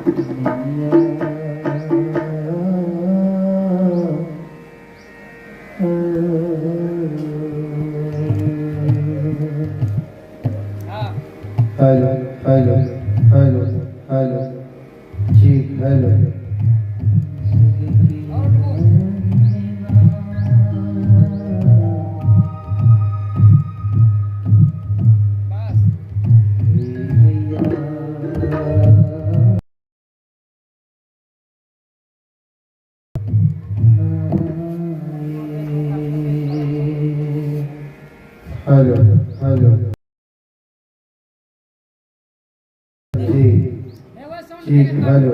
Hello hello hello hello ठीक hello. Hello hello जी ठीक हेलो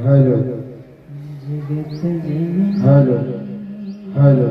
हेलो हेलो हेलो।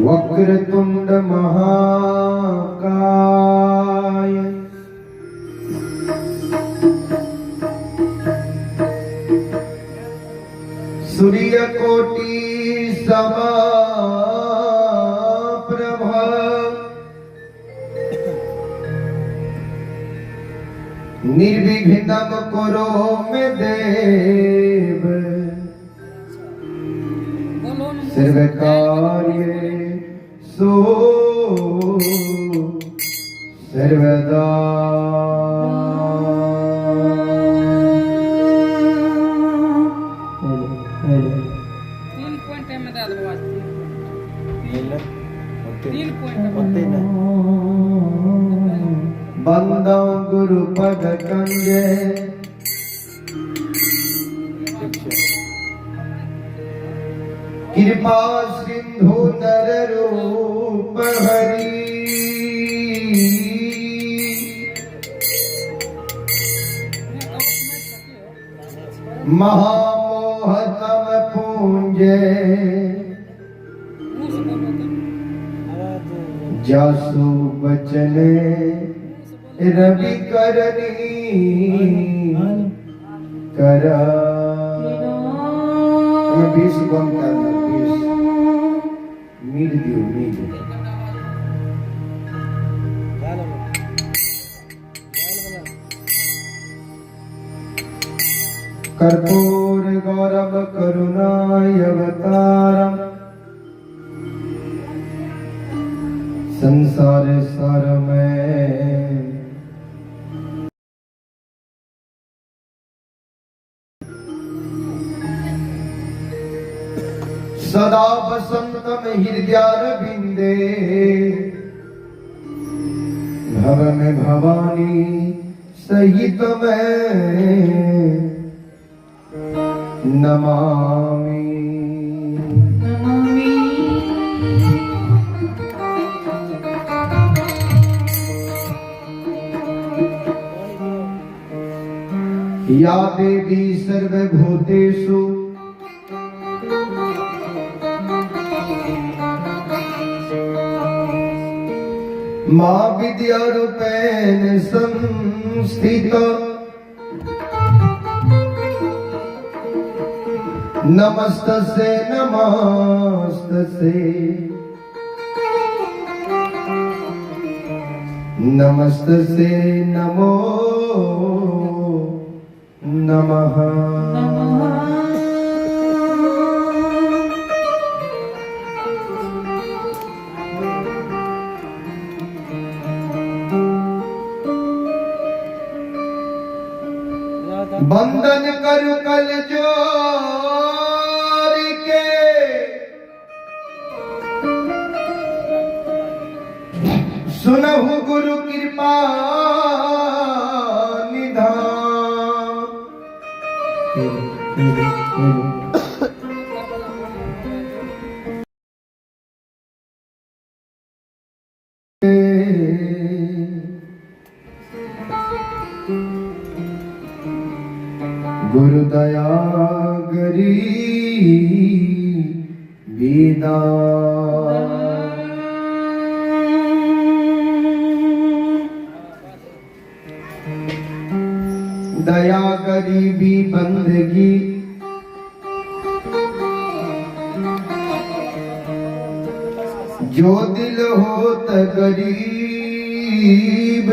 वक्रतुंड महाकाय सूर्यकोटि समप्रभा निर्विघ्नं कुरु मे देव सर्वकार्येषु सर्वदा। बंदा गुरु पद कंजे कृपा सिंधु नर रूप हरि महामोह तम पूंजे जासु बचन रवि करनी करा। 20 बंद करना, 20 मीट दियो, मीट। कर्पूर गौरव करुणावतारम संसार सार में सदा बसंतम हृदयारविंदे भव में भवानी सहित मैं नमामि। या देवी सर्वभूतेषु मां विद्या रूपेण संस्थिता नमस्तस्यै नमस्तस्यै नमस्तस्यै नमो नमः। कल जोर के सुनहु गुरु कृपा निधान। गुरु दया गरी विदा। दया गरीबी बंदगी जो दिल होत गरीब,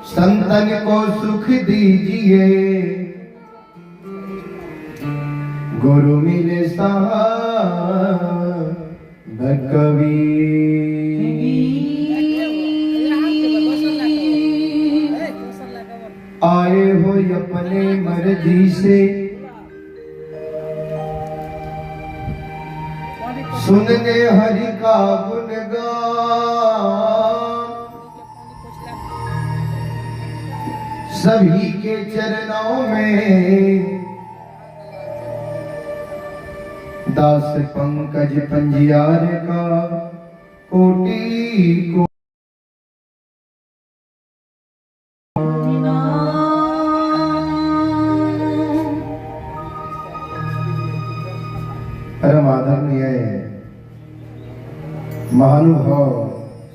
संतन को सुख दीजिए, गुरु मिले साहब कबीर। आए हो अपने मर्जी से, सुनने हरि का गुणगान। सभी के चरणों में दास पंकज पंजियार का कोटि को परम आदरणीय महानुभाव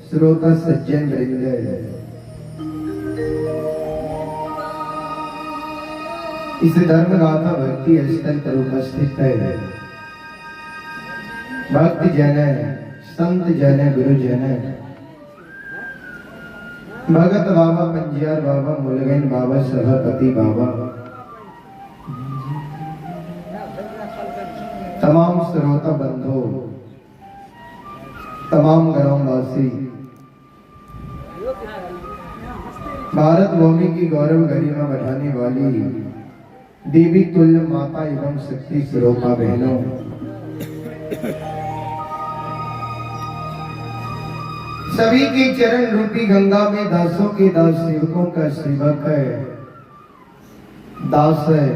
श्रोता सज्जन वृंद, इस धर्म गाथा भक्ति स्थल पर उपस्थित है भक्त जन, संत जन, गुरु जन, भगत बाबा, पंजियार बाबा, मुलगन बाबा, सभापति बाबा, तमाम श्रोता बंधु, तमाम ग्रामवासी, भारत भूमि की गौरव गरिमा बढ़ाने वाली देवी तुल्य माता एवं शक्ति स्वरूपा बहनों, सभी के चरण रूपी गंगा में दासों के दास, सेवकों का सेवक है दास है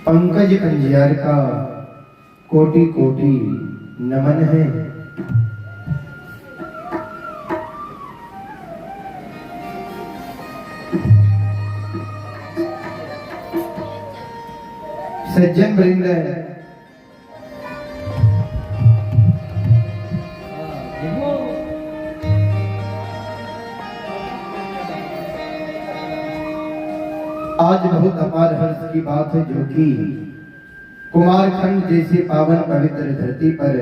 पंकज पंजियार का कोटि कोटि नमन है। सज्जन वृंद, आज बहुत अपार हर्ष की बात है जो कि कुमारखंड जैसी पावन पवित्र धरती पर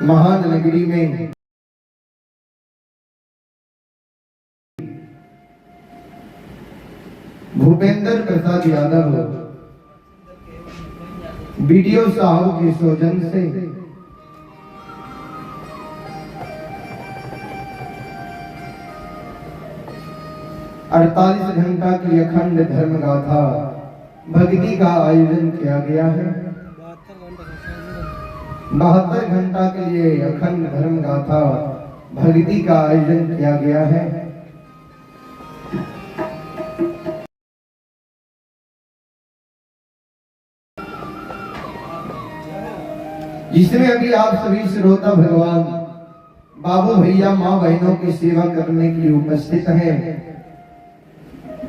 महान नगरी में भूपेंद्र प्रसाद यादव बीडीओ साहब के सौजन्य से 48 घंटा की अखंड धर्म गाथा भक्ति का आयोजन किया गया है। 72 घंटा के लिए अखंड धर्म गाथा भक्ति का आयोजन किया गया है। जिसमें अभी आप सभी श्रोता भगवान बाबू भैया माँ बहनों की सेवा करने के लिए उपस्थित हैं।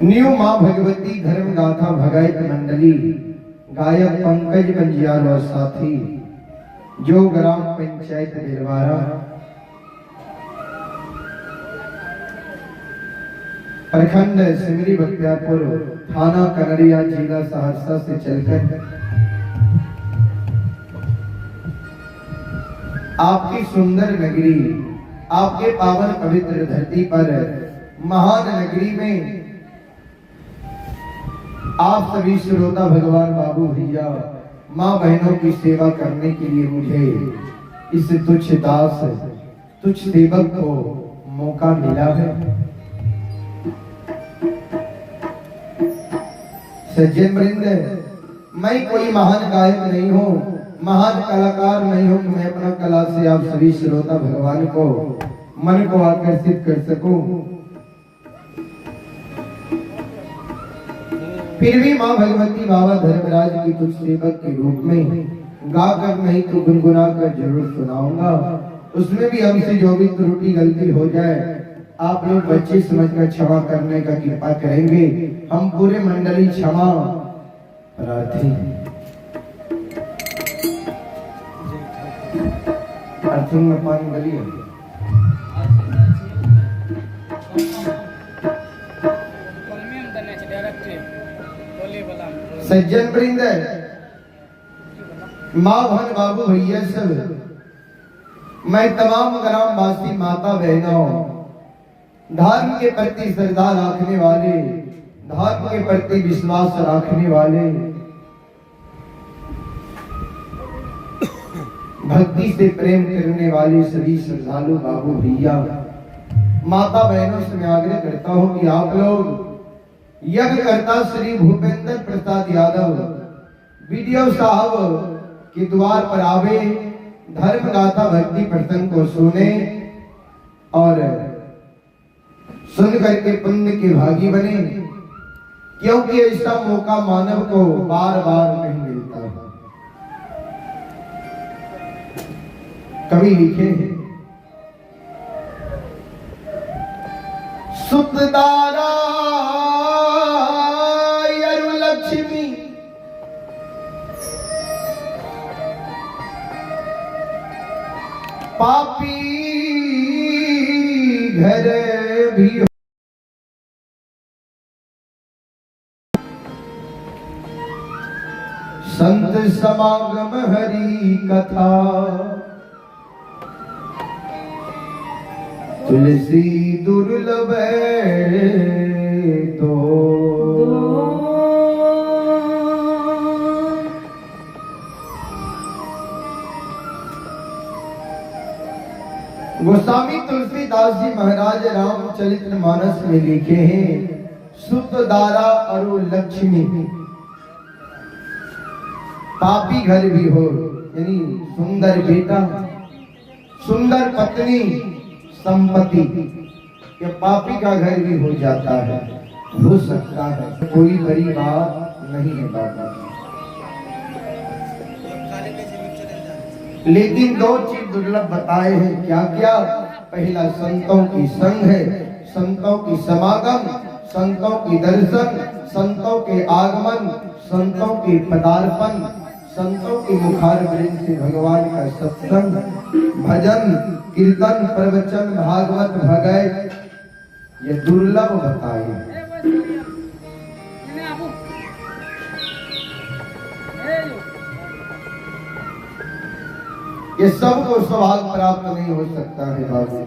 न्यू माँ भगवती धर्म गाथा भगायत मंडली, गायक पंकज पंजियार और साथी, जो ग्राम पंचायत बेलवारा, प्रखंड सिमरी बख्तियारपुर, थाना कनरिया, जिला सहरसा से चलकर आपकी सुंदर नगरी, आपके पावन पवित्र धरती पर महान नगरी में आप सभी श्रोता भगवान बाबू भैया माँ बहनों की सेवा करने के लिए मुझे इस तुच्छ दास तुच्छ सेवक को मौका मिला है। सज्जन वृंद, मैं कोई महान गायक नहीं हूँ, महान कलाकार नहीं हूँ कि मैं अपना कला से आप सभी श्रोता भगवान को मन को आकर्षित कर सकूं। फिर भी माँ भगवती बाबा धर्मराज की तुच्छ सेवक के रूप में गाकर नहीं तो गुनगुना कर जरूर सुनाऊंगा। उसमें भी हमसे जो भी त्रुटि गलती हो जाए आप लोग बच्चे समझकर क्षमा करने का कृपा करेंगे। हम पूरे मंडली क्षमा प्रार्थी हैं। अर्थिंग में पानी गली है। सज्जन वृंद, माँ बहन बाबू भैया सब, मैं तमाम ग्रामवासी माता बहनों, धर्म के प्रति श्रद्धा रखने वाले, धर्म के प्रति विश्वास रखने वाले, भक्ति से प्रेम करने वाले सभी श्रद्धालु बाबू भैया, माता बहनों से मैं आग्रह करता हूं कि आप लोग यज्ञकर्ता श्री भूपेंद्र प्रसाद यादव बीडीओ साहब के द्वार पर आवे, धर्म गाथा भक्ति प्रसंग को सुने और सुन करके पुण्य के भागी बने, क्योंकि ऐसा मौका मानव को बार बार नहीं मिलता। कवि लिखे हैं, सुतदारा अरु लक्ष्मी पापी घर भी संत समागम हरि कथा तुलसी दुर्लभ तो। गोस्वामी तुलसीदास जी महाराज रामचरित्र मानस में लिखे हैं, सुत दारा अरु लक्ष्मी पापी घर भी हो, यानी सुंदर बेटा, सुंदर पत्नी, संपत्ति, ये पापी का घर भी हो जाता है, हो सकता है, कोई बड़ी बात नहीं है बाबा। लेकिन दो चीज दुर्लभ बताए हैं, क्या क्या? पहला संतों की संग है, संतों की समागम, संतों की दर्शन, संतों के आगमन, संतों के पदार्पण, संतों के मुखारवृंद से भगवान का सत्संग, भजन, कीर्तन, प्रवचन, भागवत, भगवत, ये दुर्लभ बताए हैं। ये सबको सौभाग्य प्राप्त नहीं हो सकता है बाबू।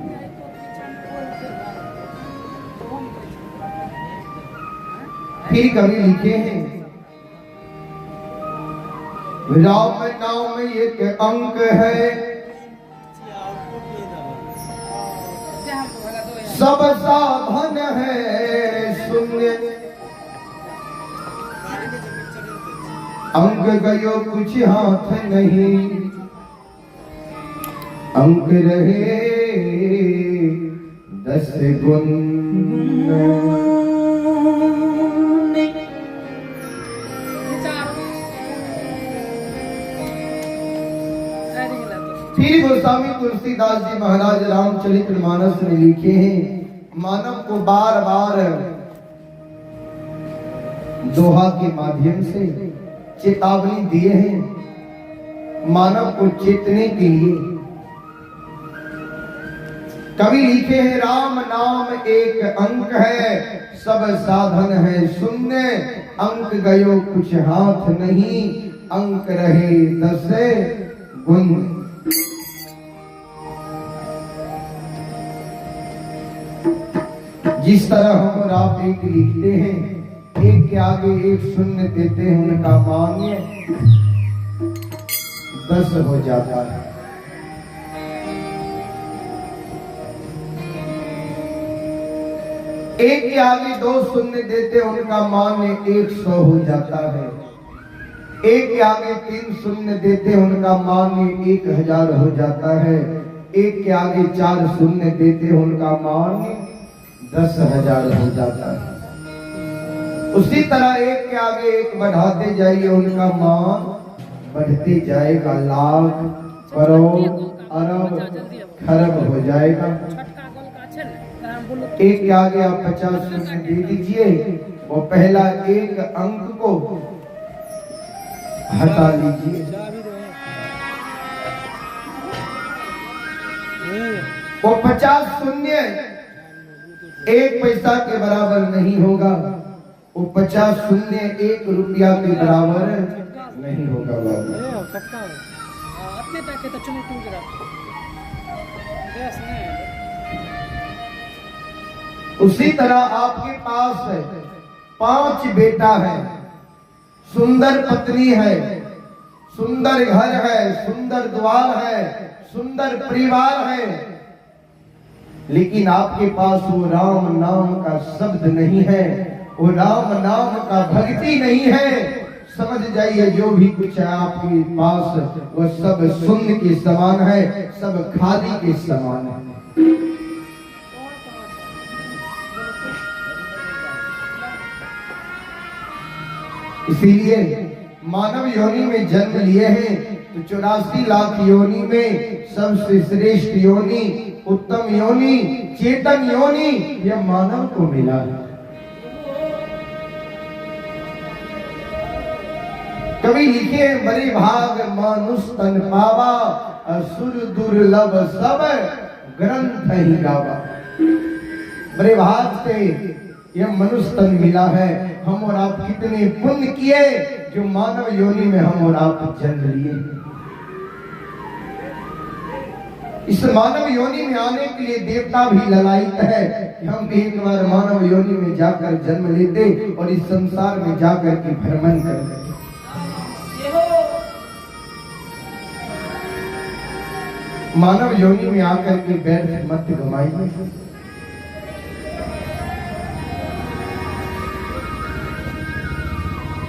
फिर कभी लिखे हैं, राम नाम एक अंक है, सब साधन है शून्य, अंक गयो कुछ हाथ नहीं, अंक रहे 10 गुण। फिर गोस्वामी तुलसीदास जी महाराज रामचरित्र मानस में लिखे हैं, मानव को बार बार दोहा के माध्यम से चेतावनी दिए हैं, मानव को चेतने के लिए। कवि लिखे हैं, राम नाम एक अंक है, सब साधन है शून्य, अंक गयो कुछ हाथ नहीं, अंक रहे 10 गुण। जिस तरह हम और आप एक लिखते हैं, एक के आगे एक शून्य देते हैं, उनका मान 10 हो जाता है। एक के आगे 2 शून्य देते उनका मान 100 हो जाता है। एक के आगे 3 शून्य देते उनका मान 1000 हो जाता है। एक के आगे 4 शून्य देते उनका मान 10,000 हो जाता है। उसी तरह एक के आगे एक बढ़ाते जाइए, उनका मान बढ़ते जाएगा, लाख करोड़ अरब खरब हो जाएगा। एक के आगे आप 50 शून्य दे दीजिए, वो पहला एक अंक को हटा लीजिए। वो 50 शून्य 1 पैसा के बराबर नहीं होगा, वो 50 शून्य 1 रुपया के बराबर नहीं होगा। बाबू उसी तरह आपके पास है 5 बेटा है, सुंदर पत्नी है, सुंदर घर है, सुंदर द्वार है, सुंदर परिवार है, लेकिन आपके पास वो राम नाम का शब्द नहीं है, वो राम नाम का भक्ति नहीं है। समझ जाइए जो भी कुछ है आपके पास वो सब शून्य के समान है, सब खाली के समान है। इसीलिए मानव योनि में जन्म लिए हैं तो 84 लाख योनि में सबसे श्रेष्ठ योनि, उत्तम योनि, चेतन योनि यह मानव को मिला है। कवि लिखे बड़े भाग मानुष तन पावा, असुर दुर्लभ सब ग्रंथ ही गावा। बड़े भाग से यह मनुष्य तन मिला है। हम और आप कितने पुण्य किए जो मानव योनि में हम और आप जन्म लिए। इस मानव योनि में आने के लिए देवता भी ललायित है कि हम भी एक बार मानव योनि में जाकर जन्म लेते और इस संसार में जाकर के भ्रमण करते। मानव योनि में आकर के व्यर्थ मत गमाइए।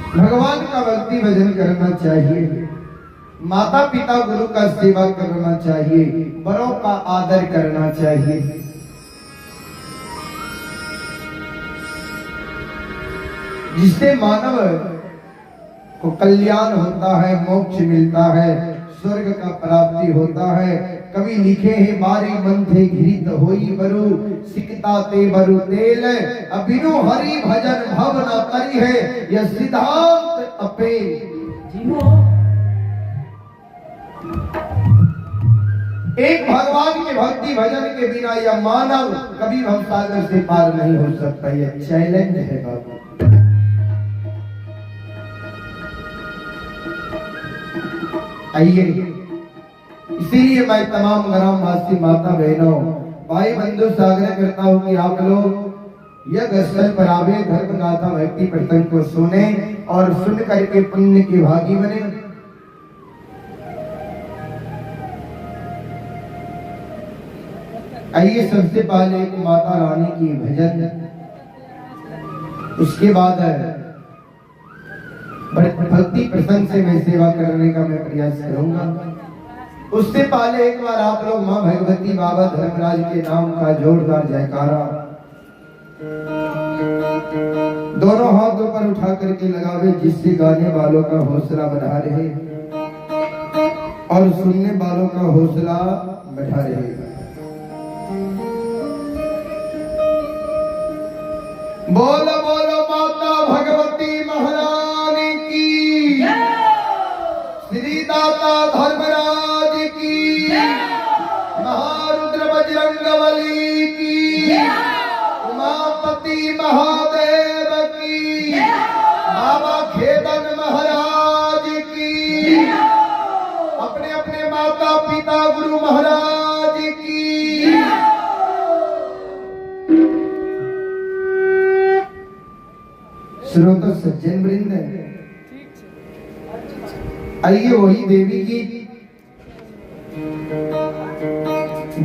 भगवान का भक्ति भजन करना चाहिए, माता पिता गुरु का सेवा करना चाहिए, बड़ों का आदर करना चाहिए। जिससे मानव को कल्याण होता है, मोक्ष मिलता है, स्वर्ग का प्राप्ति होता है। कवि लिखे हैं बारी मंथे घृत होई बरु, सिकता ते बरु तेल, अबिनु हरि भजन भव न करी है यह सिद्धांत अपेल। एक भगवान के भक्ति भजन के बिना यह मानव कभी भवसागर से पार नहीं हो सकता। यह चैलेंज है बाबू। आइए, इसीलिए मैं तमाम ग्रामवासी माता बहनों भाई बंधु से आग्रह करता हूं कि आप लोग यज्ञ स्थल पर आवे, धर्म गाथा भक्ति प्रसंग को सुने और सुन करके पुण्य के भागी बने। आइए, सबसे पहले एक माता रानी की भजन, उसके बाद भक्ति प्रसंग से मैं सेवा करने का मैं प्रयास करूंगा। उससे पहले एक बार आप लोग माँ भगवती बाबा धर्मराज के नाम का जोरदार जयकारा दोनों हाथ ऊपर उठा करके लगावे, जिससे गाने वालों का हौसला बढ़ा रहे और सुनने वालों का हौसला बढ़ा रहेगा। बोलो बोलो माता भगवती महारानी की, श्री दाता धर्मराज की, महारुद्र बजरंगबली की, उमापति महादेव की, बाबा खेदन महाराज की, अपने अपने माता पिता गुरु महाराज की। श्रोता सज्जन वृंद, आइए वही देवी की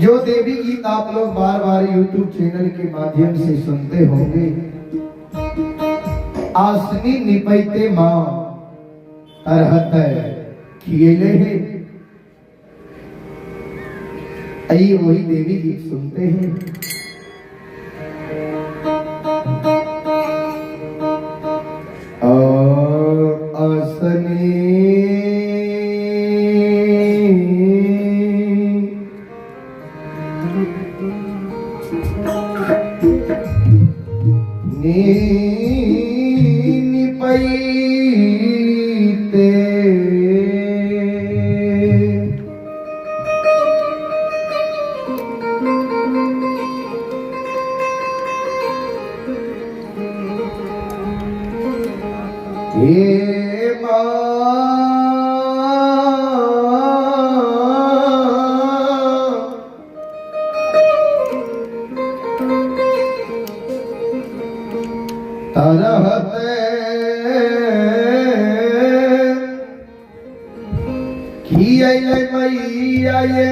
जो देवी गीत आप लोग बार बार यूट्यूब चैनल के माध्यम से सुनते होंगे। आसनी निपैते माँ तरहत खियले है, आइए वही देवी गीत सुनते हैं। आसनी निपैते हे माँ तरहते खियैले मैया ये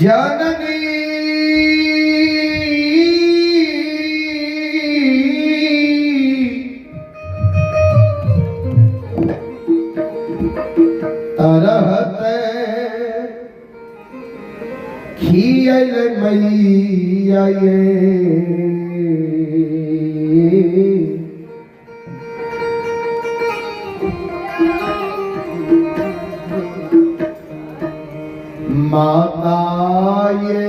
जननी तरहते खियल मैया ये माता ये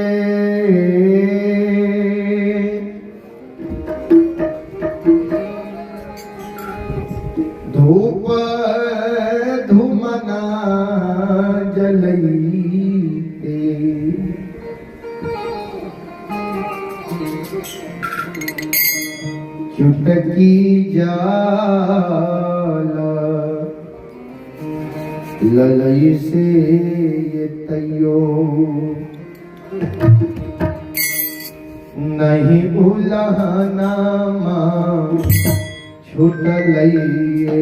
धूप धुमना जलईते चुटकी जाला ललई से ये तैयो नहीं उलहना माँ छुटलइए।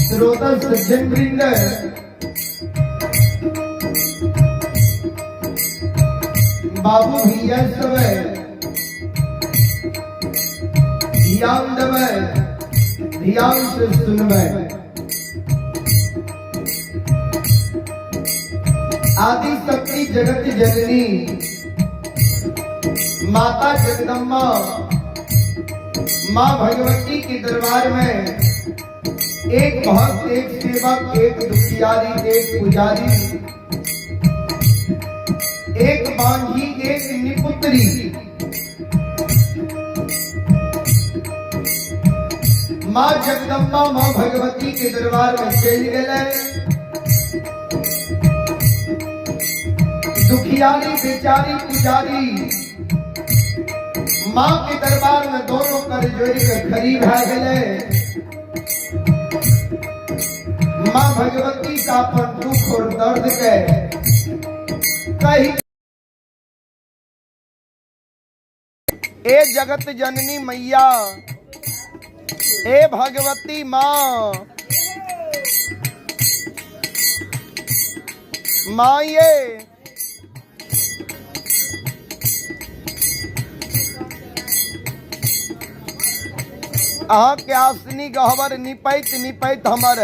श्रोता सज्जन वृंद, बाबू भैया सब ध्यान देवे, ध्यान से सुनवे। आदि शक्ति जगत जननी माता जगदम्बा माँ भगवती के दरबार में एक भक्त, एक सेवक, एक दुखियारी, एक पुजारी, एक बांझी, एक निपुत्री। माँ जगदम्बा माँ भगवती के दरबार में चल गए। दुखियारी बेचारी पुजारी माँ के दरबार में दोनों कर जोड़ के खड़ी भा गए। माँ भगवती का अपन दुख और दर्द के कही, ए जगत जननी मैया, ए भगवती माँ, माँ ये अहाँके आसनी गहबर निपैत निपैत हमर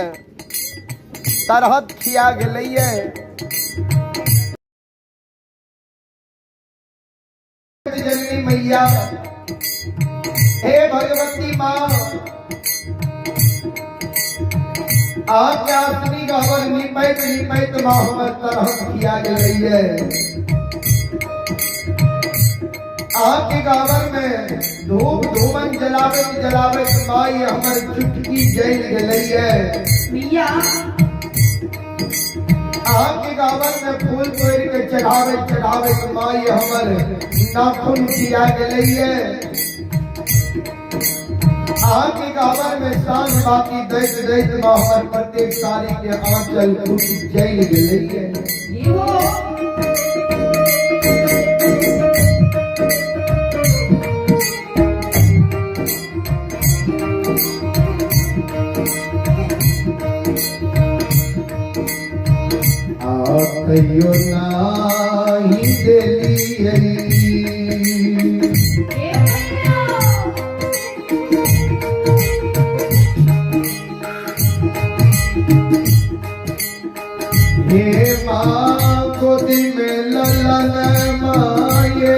तरहत खिया गेलैये। जननी मैया, हे भगवती माँ, अहाँके आसनी गहबर निपैत निपैत माँ हमर तरहत खिया गेलैये। अहाँके गहबर में धूप धूमन जलाबैत जलाबैत माई हमर चुटकी जलि गेलैये। मिया अहाँके गहबर में फूल तोड़ि के चढ़ाबैत चढ़ाबैत माई हमर नाखून खिया गेलैये। अहाँके गहबर में साँझ बाती दैत दैत माँ हमर प्रत्येक साड़ी के आंचल टूटि जलि गेलैये। ये हो आ कहियो नाही देलियै ए मैया हे माँ गोदी में ललन माये,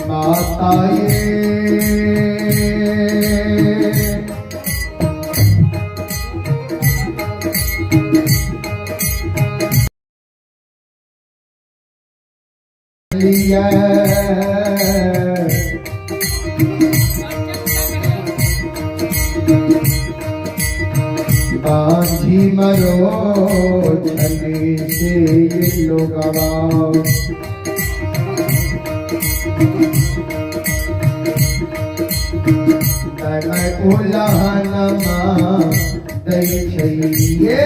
माता ये लिया बांझी मरो छले से ये लोगवा, मैं उलहन माँ दै छैये।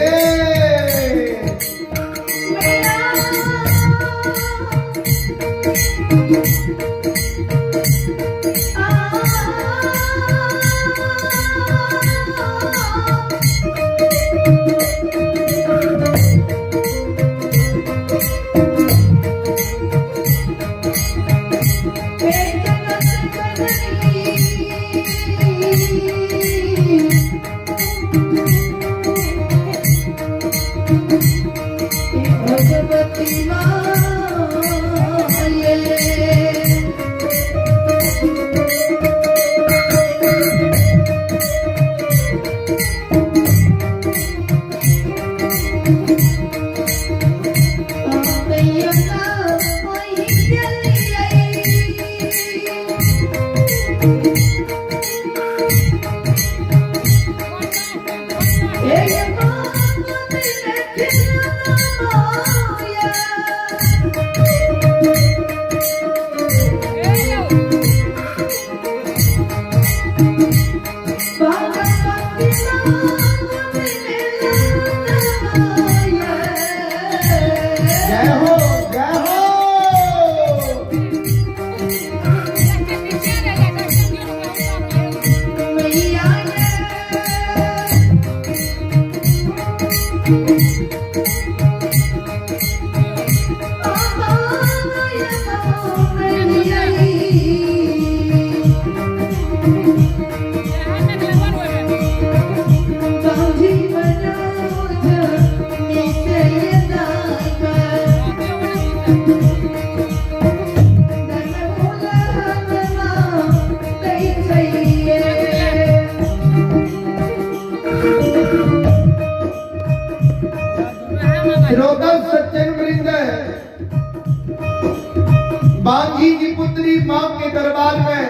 दरबार में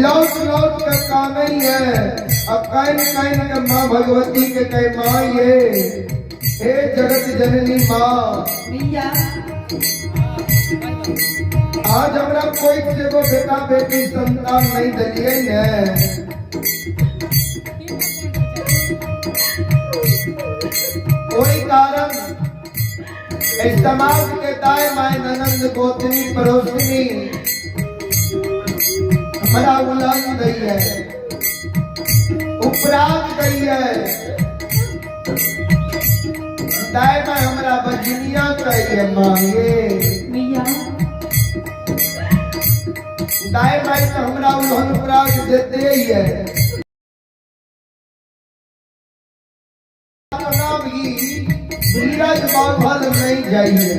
लौट लौट के कानै है आ काइन काइन के माँ भगवती के कहे माँ ये हे जगत जननी माँ, भैया आज हमरा कोई एगो बेटा बेटी संतान नहीं दिलियै ने। कोई कारण इस समाज के दाए माए ननंद गोतनी पड़ोसनी हमारा उलंग गई है, उपराग गई है, दाए माए हमरा बजनिया कही है माँ ये भैया दाए माए तो हमरा उलहन उपराग देते ही है। अपना भी धीरज बांधल नहीं जाइए।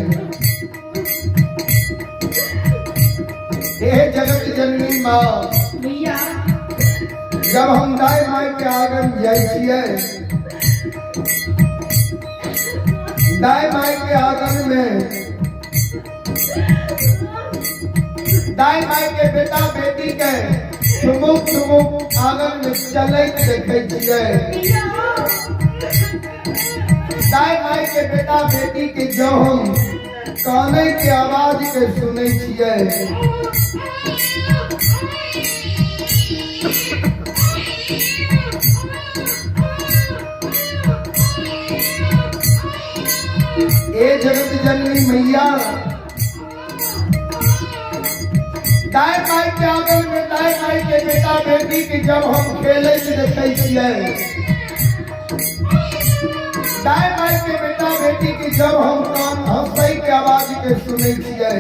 हे जगत जननी माँ, भैया जब हम दाई माई के आंगन जाइ छियै, दाई माई के आंगन में दाई माई के बेटा बेटी के ठुमुक ठुमुक आंगन में चलैत देखै छियै। भैया दाई माई के बेटा बेटी के जब हम कानै के आवाज के सुनै छियै, ए जगत जननी मैया, दाई माई के आंगन में दाई माई के बेटा बेटी के जब हम खेलैत देखै छियै, दाई माई के बेटा बेटी के जब हम कान हंसै के आवाज के सुनै छियै,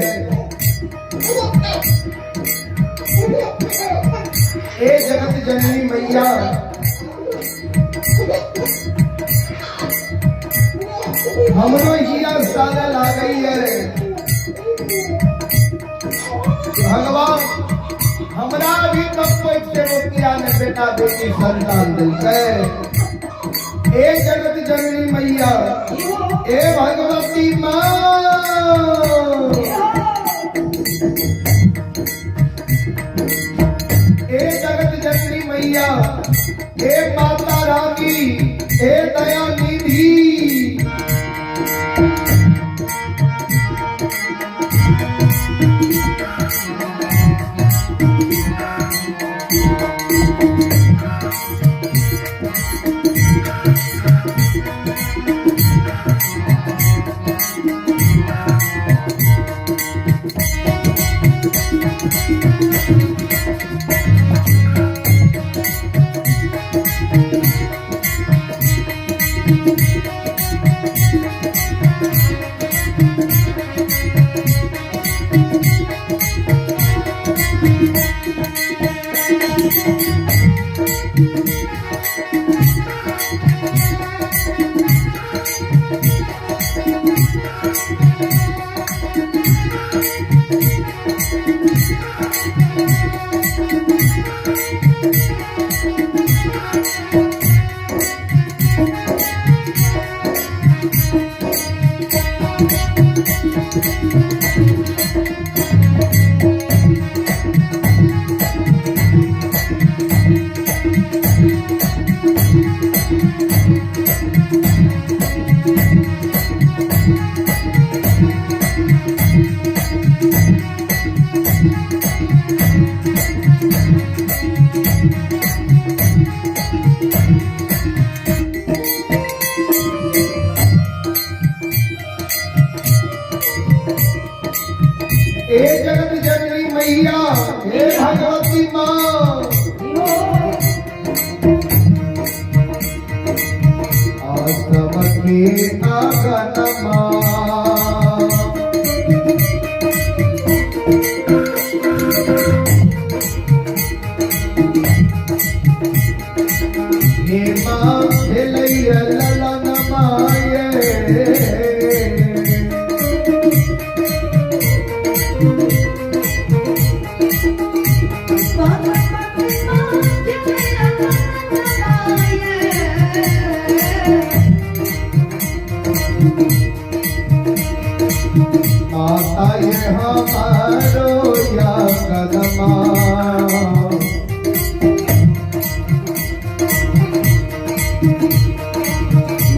ए जगत जननी मैया, हमरो हिया साले लागै है भगवान हमरा भी तक कोई से रुपया ने बेटा बेटी संतान दिलकै। ए जगत जननी मैया, ए भगवती माँ, ए जगत जननी मैया, ए माता रानी, ए दया निधि,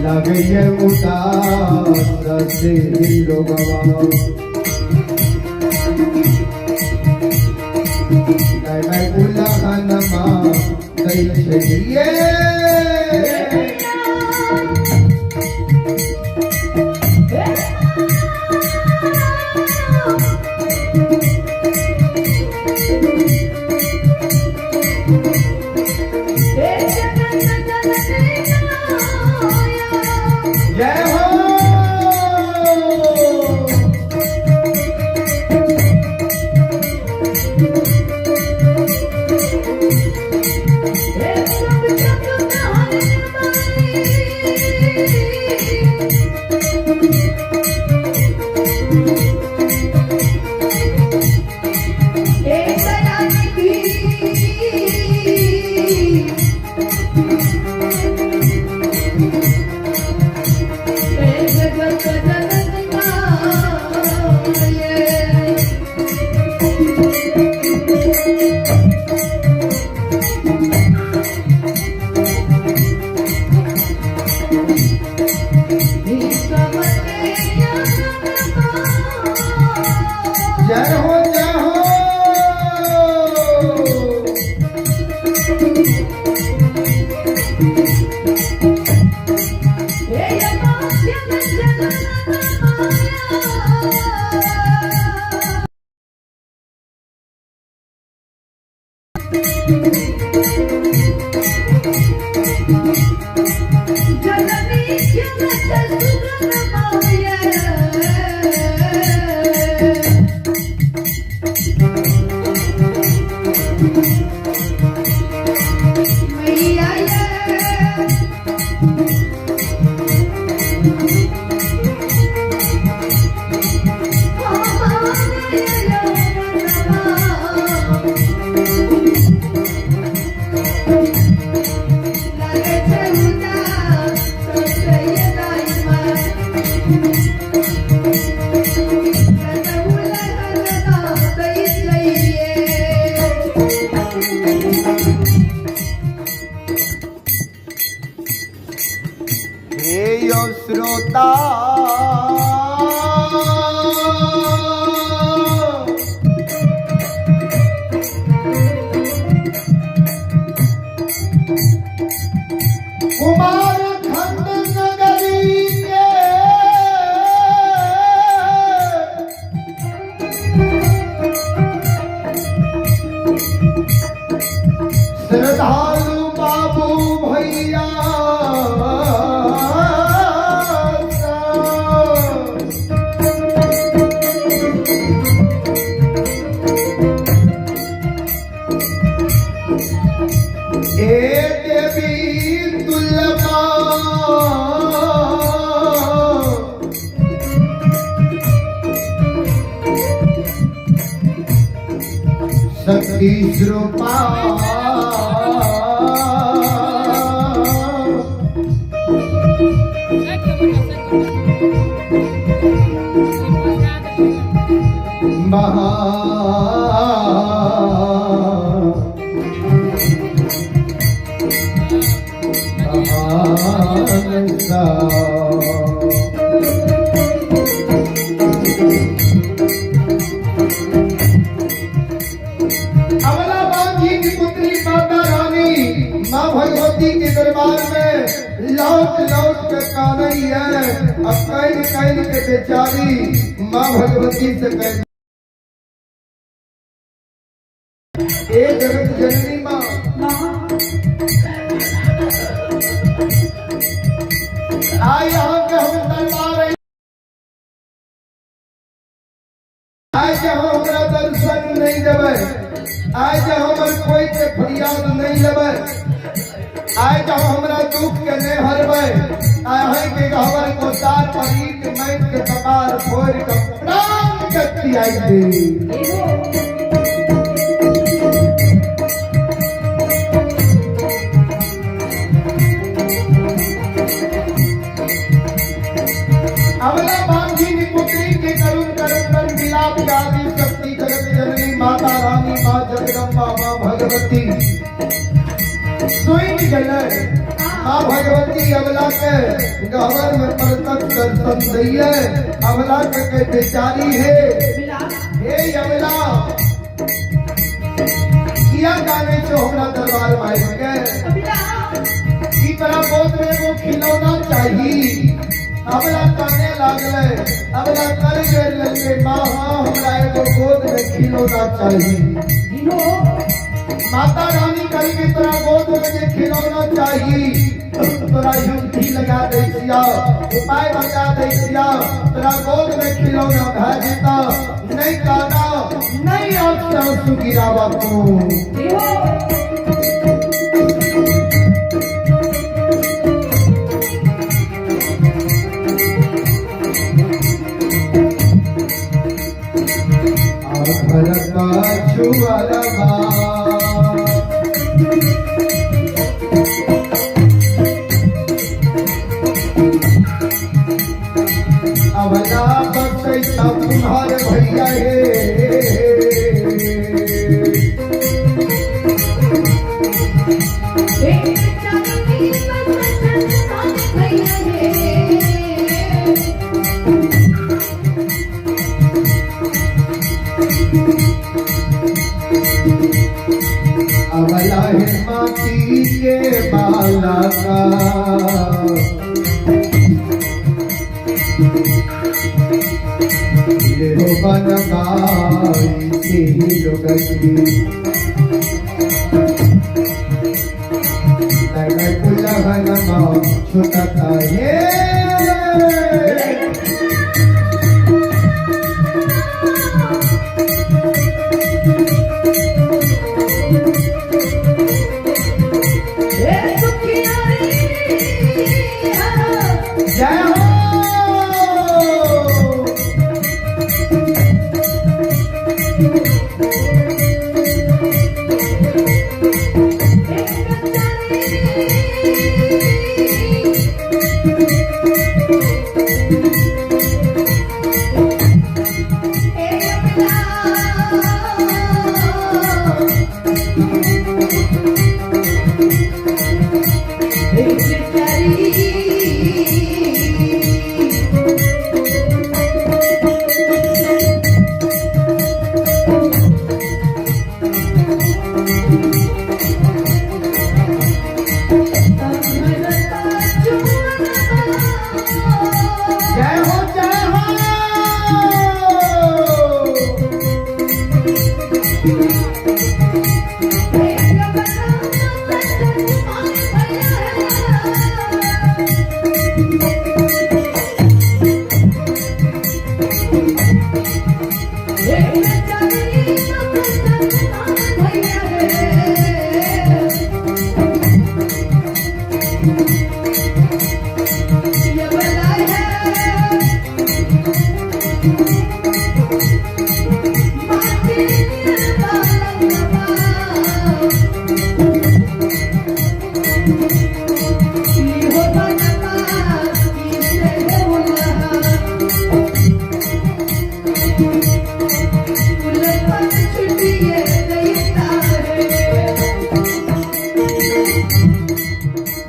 लगैए उदास से लोगवा। मैं उलहनमा दै छलिए। जय हो। जय हो जय हो। हे यो श्रोता, कुमार खंड नगरी के श्रद्धालु बाबू भैया, ए देवी दुर्गा, शक्ति स्वरूपा, महा महानसा। अमला बांझी की पुत्री माता रानी माँ भगवती के दरबार में लौट लौट के कानई है। अब कैल कैल के बेचारी माँ भगवती से कह, ए जगत जननी माँ, आए यहाँ के हम दरबार, आए जे हमरा दर्शन नहीं देबै, आए जे हमर कोई के फरियाद नहीं लेबै, आए जे हमरा दुख के नहीं हरबै, आए के हमर कोसार पर ईट माइट के कपार फोड़ के प्राण के त्याग दे। अमला बांझी की पुत्री के करुण करुण कर मिलाप आदि शक्ति जगत जननी माता रानी माँ जगदम्बा माँ भगवती सुन गलर। माँ भगवती अबला के गहवर में प्रत्यक्ष दर्शन दैये। अबला के बेचारी है, हे अबला किया गाने छो हमरा दरबार में आबि के, की तोरा गोद में एगो खिलौना चाही। अबला काने लागले, अबला कर जोड़ लेलकै, माँ हाँ हमरा एगो गोद में खिलौना चाही। माता रानी कही कि तोरा गोद में जे खिलौना चाही तोरा युक्ति लगा दै छियौ, उपाय बता दै छियौ, तोरा गोद में खिलौना भए जेतौ, नहीं काना नहीं आँख आंसू गिरावा तू। अबला बसै तुम्हार भैया हे, अबला है माटी के बाला का, ले हो बनबाई से लोगती, लगे कुलहन माँ छुटता है। जय हो। जय हो जय हो।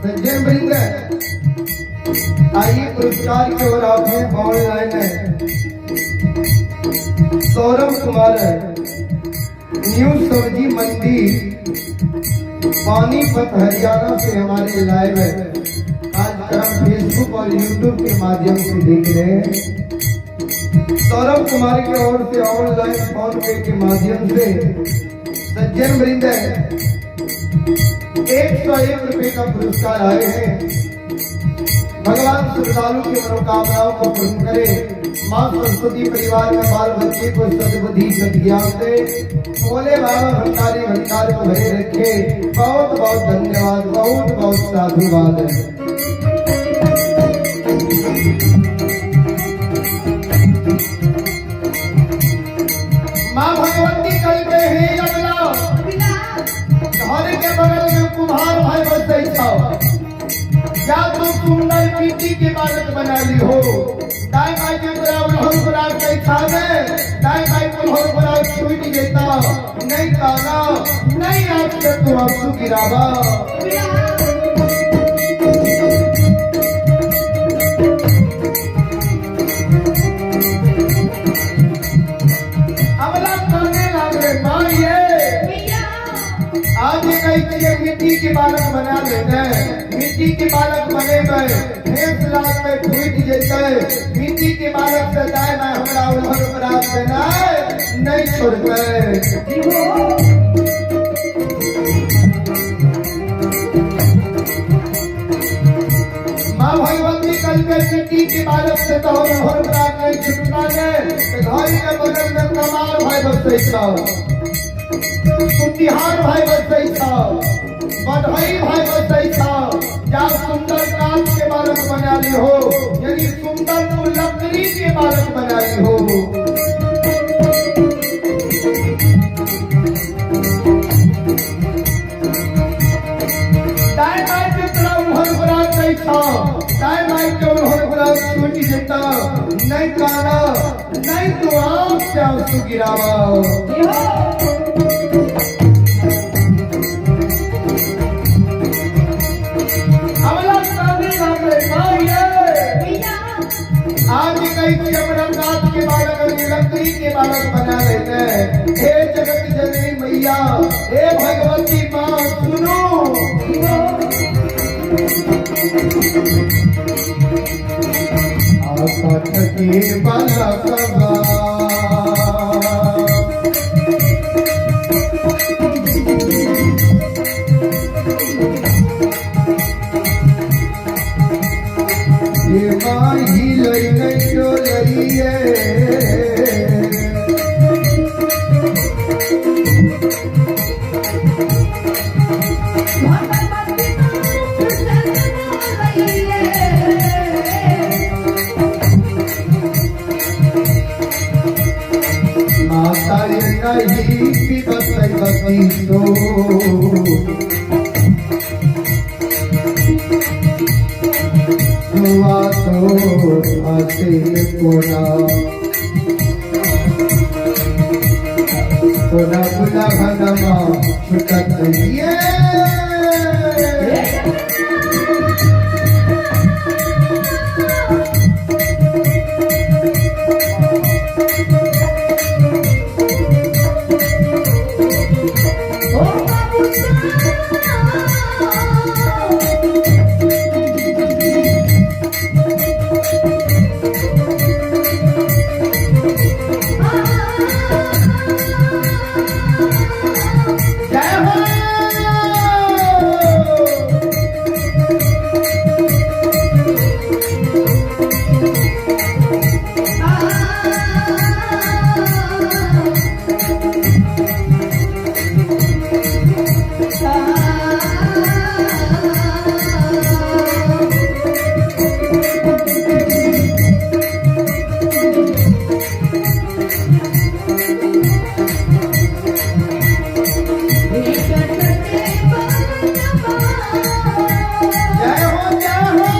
संजय वृंद, आइए पुरस्कार की ओर आप हैं ऑनलाइन है। सौरभ कुमार है, न्यू सब्जी मंडी पानीपत हरियाणा से हमारे लाइव है। कार्यक्रम फेसबुक और यूट्यूब के माध्यम से देख रहे हैं। सौरभ कुमार की ओर से ऑनलाइन फोन पे के माध्यम से सज्जन वृंद 101 रुपए का पुरस्कार आए हैं। भगवान श्रद्धालु की मनोकामनाओं को पूर्ण करे। माँ सरस्वती परिवार में बाल बच्चे को सद्बुद्धि सद्ज्ञान दे। भोले बाबा भंडारी भंडार को भरे रखे। बहुत बहुत धन्यवाद, बहुत बहुत साधुवाद है। माँ भगवती कल पे हे अगला घर के बगल में कुम्हार भाई बसै छौ, या तू सुंदर मिट्टी के बालक बना ली हो। दाई माई के तोरा उल्हन खुराक दै छाने, दाई माई उल्हन खुराक छूट जेता, नहीं काना नहीं आँख से तू आंसू गिरावा। बालक बना लेने, मिट्टी के बालक बनेबै, ठेस लागतै फूटि जेतै। मिट्टी के बालक से दाय माय हमरा उधर अपराध देनाइ नहीं छोड़तै। माँ भगवती कल के मिट्टी के बालक से तो उधर अपराध नहीं छुटता ने, तो घर के बगल में कमार भाई बसै छौ, कुटिहार भाई बसै छौ, बढ़ई भाई बसै छौ। जा सुंदर काठ के बालक बना ली हो, यानी सुंदर तो लकड़ी के बालक बना ली हो। दाएं बाएं के तोरा उहर बरात नहीं छौ, दाएं बाएं के उहर बरात छूटि जेतौ, नहीं काना नहीं तो आँख से आंसू गिरावा। आज कई अपना काठ के बालक लकड़ी के बालक बना लेते हैं। हे जगत जननी मैया, हे भगवती माँ सुनो, आकाश के बालकवा ये माही लई नहीं डोलइए, माता ये नहीं पिबत बती सो, सुआ तो हसे कोना कोना गुला भनमा छुटत ये। जय हो। जय हो, जय हो।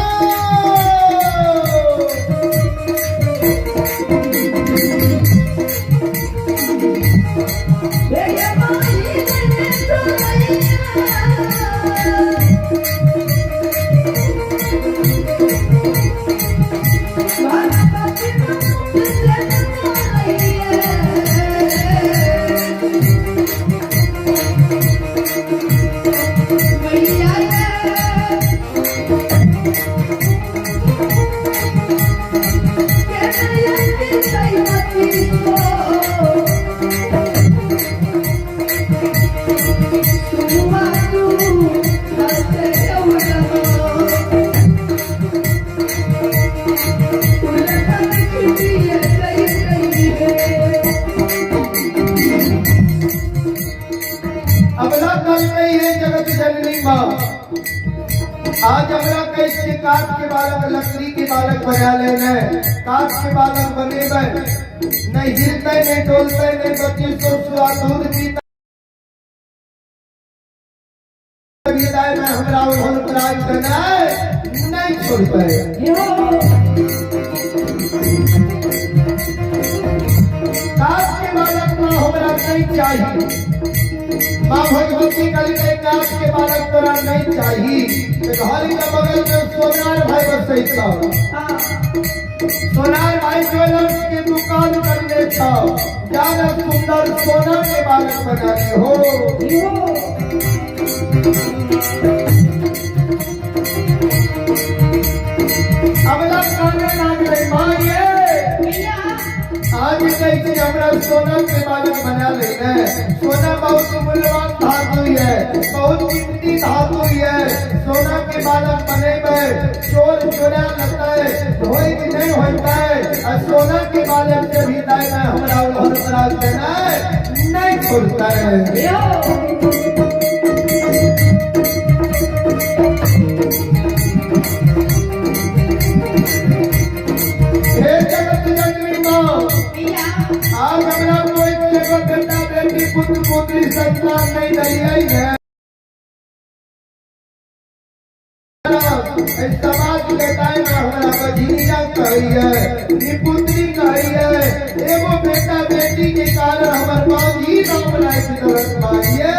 अबला कल गई है जगत जननी माँ, आज हमरा कैसे काठ के बालक लकड़ी के बालक बना लेने, काठ के बालक बनेबै, नहीं हिलते नहीं डोलते नहीं बच्चे सो सुआ दूध पीते में हमरा उन्होंने प्राय देनाय नहीं छोड़ते। काठ के बालक माँ हमरा नहीं चाहिए। माँ भगवती कल के काठ के बालक तोरा नहीं चाहिए। घर के बगल में सोनार भाई बसै छौ, सोनार भाई ज्वेलर्स के दुकान करने छौ, ज्यादा सुंदर सोना के बालक बना ली हो। मिट्टी धातु ये सोना के बालक बनेबै, चोर चोरा लेतै, धोइ के नहीं होतै, आ सोना के बालक से भी दाय में हमरा उल्हन बना देनाइ नहीं खुलतै। हे जगत जननी माँ, आज हमरा कोई एगो बेटा बेटी पुत्र पुत्री संतान नहीं दिलियै है। समाज के दाय में हमरा बझिया कहैये, निपुत्री कहैये, एगो बेटा बेटी के कारण हमर बाजी नाम राखि देलक माइये।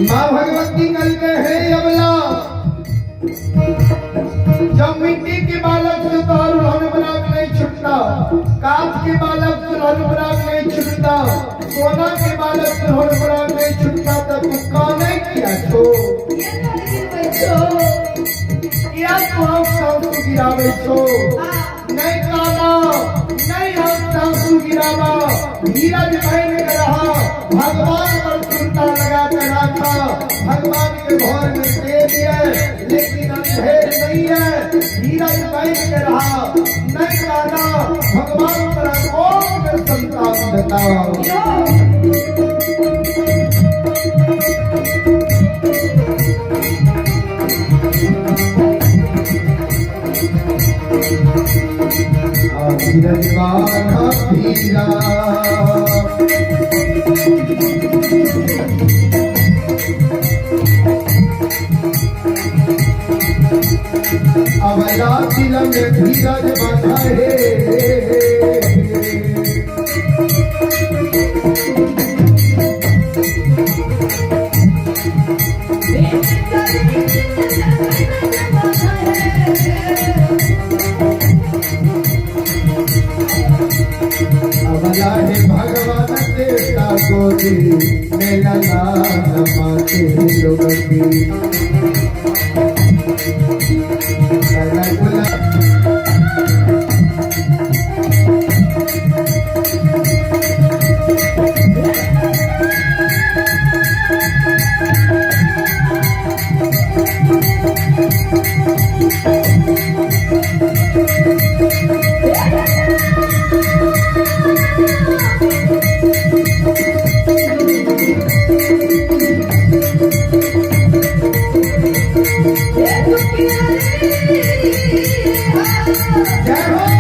माँ भगवती कल के हे अबला, जब मिट्टी के बालक से तोहर उल्हन बना के नहीं छुटता, कांच के बालक से उल्हन बना के नहीं छुटता, सोना के बालक से उल्हन बना के नहीं छुटता, तब तू काने किया छो, किया तू हम सासू गिरावे छो? नहीं काना, नहीं हम सासू गिरावा, धीरज बहन के रहा, भगवान पर चिंता लगा के रखा, भगवान के घर में दे दिए लेकिन अंधेर नहीं है, धीरज बहन के रहा, नहीं काना, भगवान पर कौन के संतान देता। धीरज बाधा धीरा, अबला दिल में धीरज बाधा है। अबला हे भगवान देवता गोदी मेला लाल माते लोगती लला गुला। जय हो। जय हो।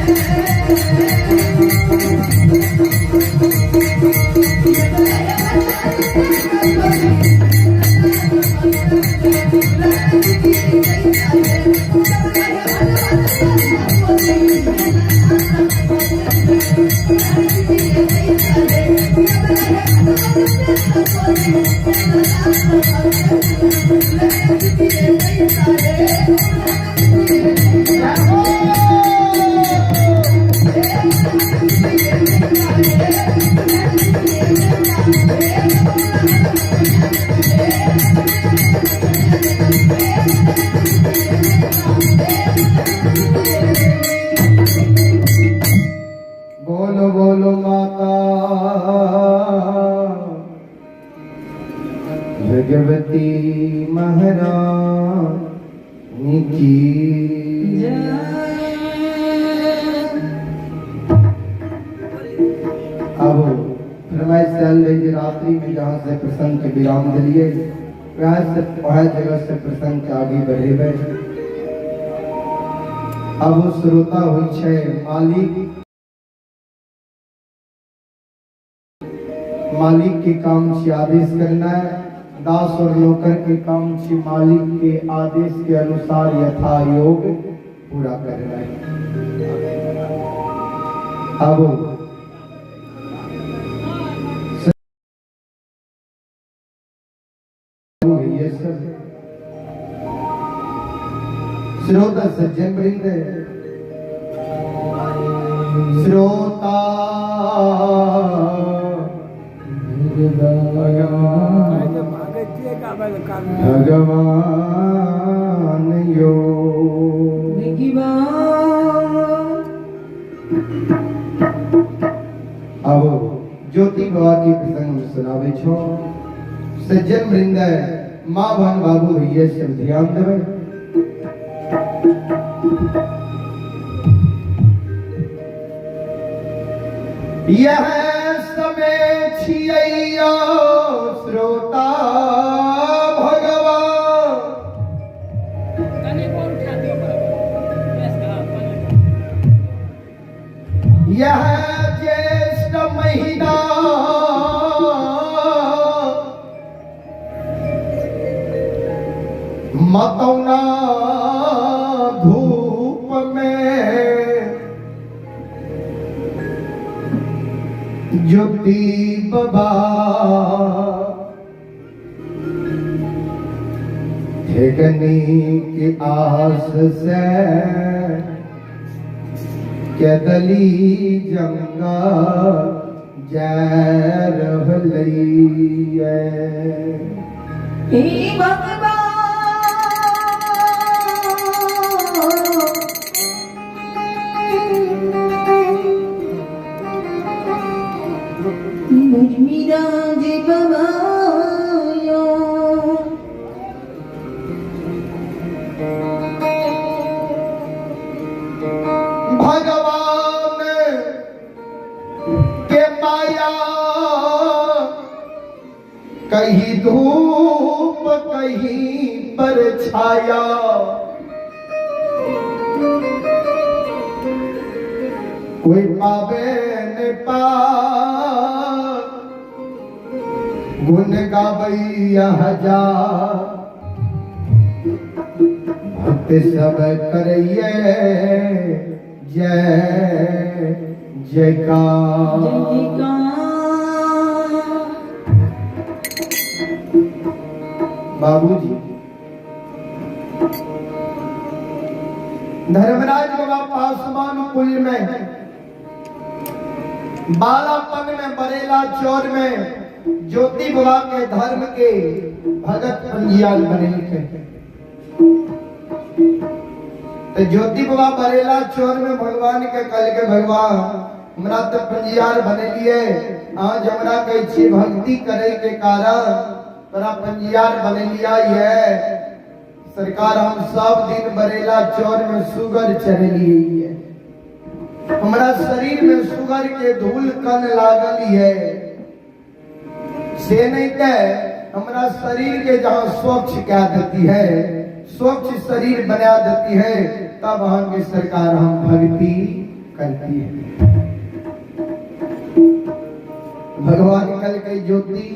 Yeah. बोलो बोलो माता भगवती महारानी की। अब फरमाइश चल रही है रात्रि में जहाँ से प्रसंग के विराम दिलिए वह से वह जगह से प्रसंग के आगे बढ़ेबै। अब वो श्रोता हुई छै मालिक, मालिक के काम छी आदेश करना है, दास और नौकर के काम छी मालिक के आदेश के अनुसार यथा योग पूरा करना है। अब ये सब श्रोता सज्जन वृंद, श्रोता भगवान यो अब ज्योति बाबा के प्रसंग में सुनावे छो। सज्जन वृंद, माँ बहन बाबू भैया सब ध्यान देवे। यह समय छियैया श्रोता भगवान, यह ज्येष्ठ महीना मतौना धूप में ज्योति बाबा ठेकनी की आस से केदली जंगा जय रहलैये। हे भगवान भजमीराज बाबा यो। भगवान के माया कहीं धूप कहीं पर छाया, कोई पावे न पा गुण गावैया हजार, भक्त सब करैये जय जयकार। बाबूजी धर्मराज बाबा पासवान कुल में बालापन में बरेला चौर में ज्योति बाबा के धर्म के भगत पंजियाल बने थे। तो ज्योति बाबा बरेला चौर में भगवान के कल के भगवान हमरा तो पंजियार बने लिए, आज हमरा कहै छी भक्ति करे के कारण तोरा पंजियार बने लिया ये सरकार, हम सब दिन बरेला चौर में सुगर चढ़लिए, हमरा शरीर में सुगर के धूल कन लागल है, से नहीं ते हमरा शरीर के जहाँ स्वच्छ कह देती है, स्वच्छ शरीर बना देती है, तब हम के सरकार हम भक्ति करती है। भगवान कल के ज्योति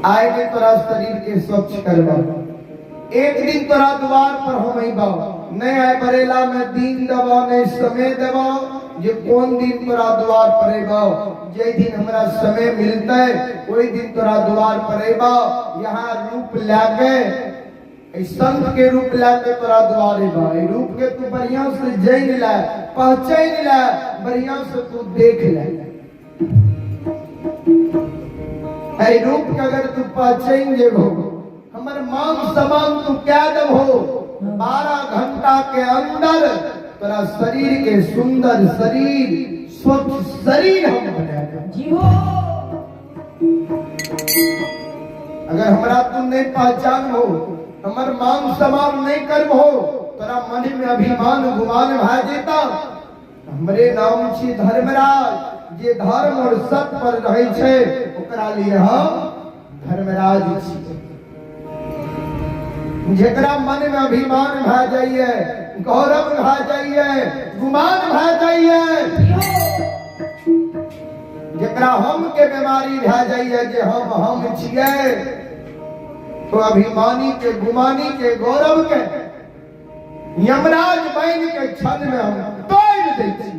आए ने तोरा शरीर के स्वच्छ करवा, एक दिन तोरा द्वार पर हम अइबा, नहीं आए बरेला में दिन देबो नहीं समय देबो जे कोन दिन तोरा द्वार पर अबो, जे दिन हमरा समय मिलते ओहि दिन तोरा द्वार पर अबो। यहाँ रूप लए के, संत के रूप लए के तोरा द्वार अबो। रूप के तू बढ़िया से जान ले, पहचान ले, बढ़िया से तू देख ले। एहि रूप के अगर तू पहचान जेबहो, हमर मान सम्मान तू कह देबहो, 12 घंटा के अंदर तोरा शरीर के सुंदर शरीर, स्वच्छ शरीर हम बना देब। जी हो। अगर हमरा तू नहीं पहचान हो, हमर मान सम्मान नहीं करबहो, तोरा मन में अभिमान गुमान भा जेता। हमरे नाम छी धर्मराज, जे धर्म और सत्य पर रहे छै ओकरा लिए हम धर्मराज छी। जेकरा मन में अभिमान भा जाइए, गौरव भा जाइए, गुमान भा जाइए, जेकरा हम के बीमारी भा जाइए जे हम छियै, तो अभिमानी के, गुमानी के, गौरव के यमराज बन के क्षण में हम तोड़ दै छी।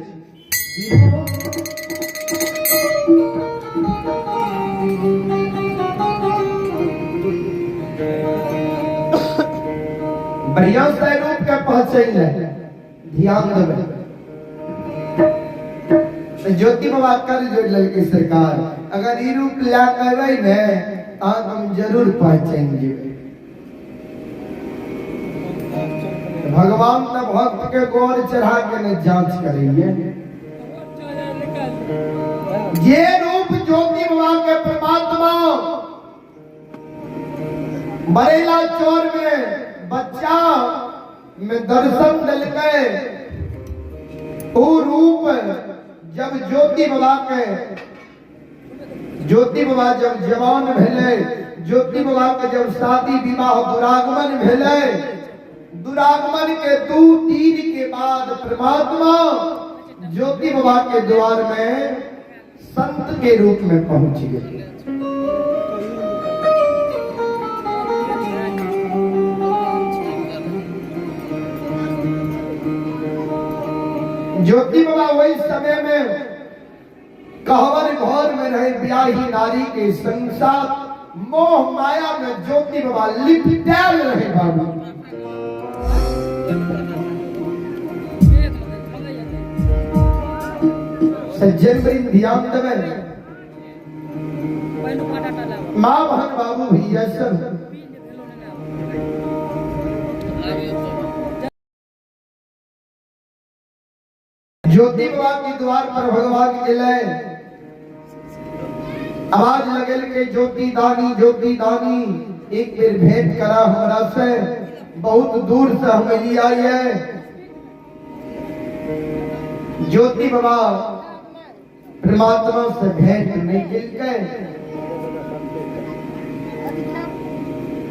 बढ़िया से रूप के पहचान ले, ध्यान देबै। तो ज्योति बाबा कर जोड़ ललके सरकार, अगर ई रूप ला के अबै ने तहन हम जरूर पहचान जेबै। भगवान त भक्त के गोर चढ़ा के ने जांच करिए। ये रूप ज्योति बाबा के परमात्मा बरेला चौर में बच्चा में दर्शन दिलके, ओ रूप जब ज्योति बाबा के, ज्योति बाबा जब जवान भेलै, ज्योति बाबा के जब शादी विवाह दुरागमन भेलै, दुरागमन के 2-3 के बाद परमात्मा ज्योति बाबा के द्वार में संत के रूप में पहुंच गए। ज्योति बाबा वही समय में कहवर घर में रहे ब्याही नारी के संसार मोह माया में ज्योति बाबा लिपटायल रहे बाबू। सज्जन वृंद ध्यान देवे, माँ बहन बाबू भैया सब ज्योति बाबा के द्वार पर भगवान गेलै, आवाज लगल के ज्योति दानी, ज्योति दानी, एक बेर भेंट करा हमरा से, बहुत दूर से हम लिया है। ज्योति बाबा परमात्मा से भेंट नहीं केलकै।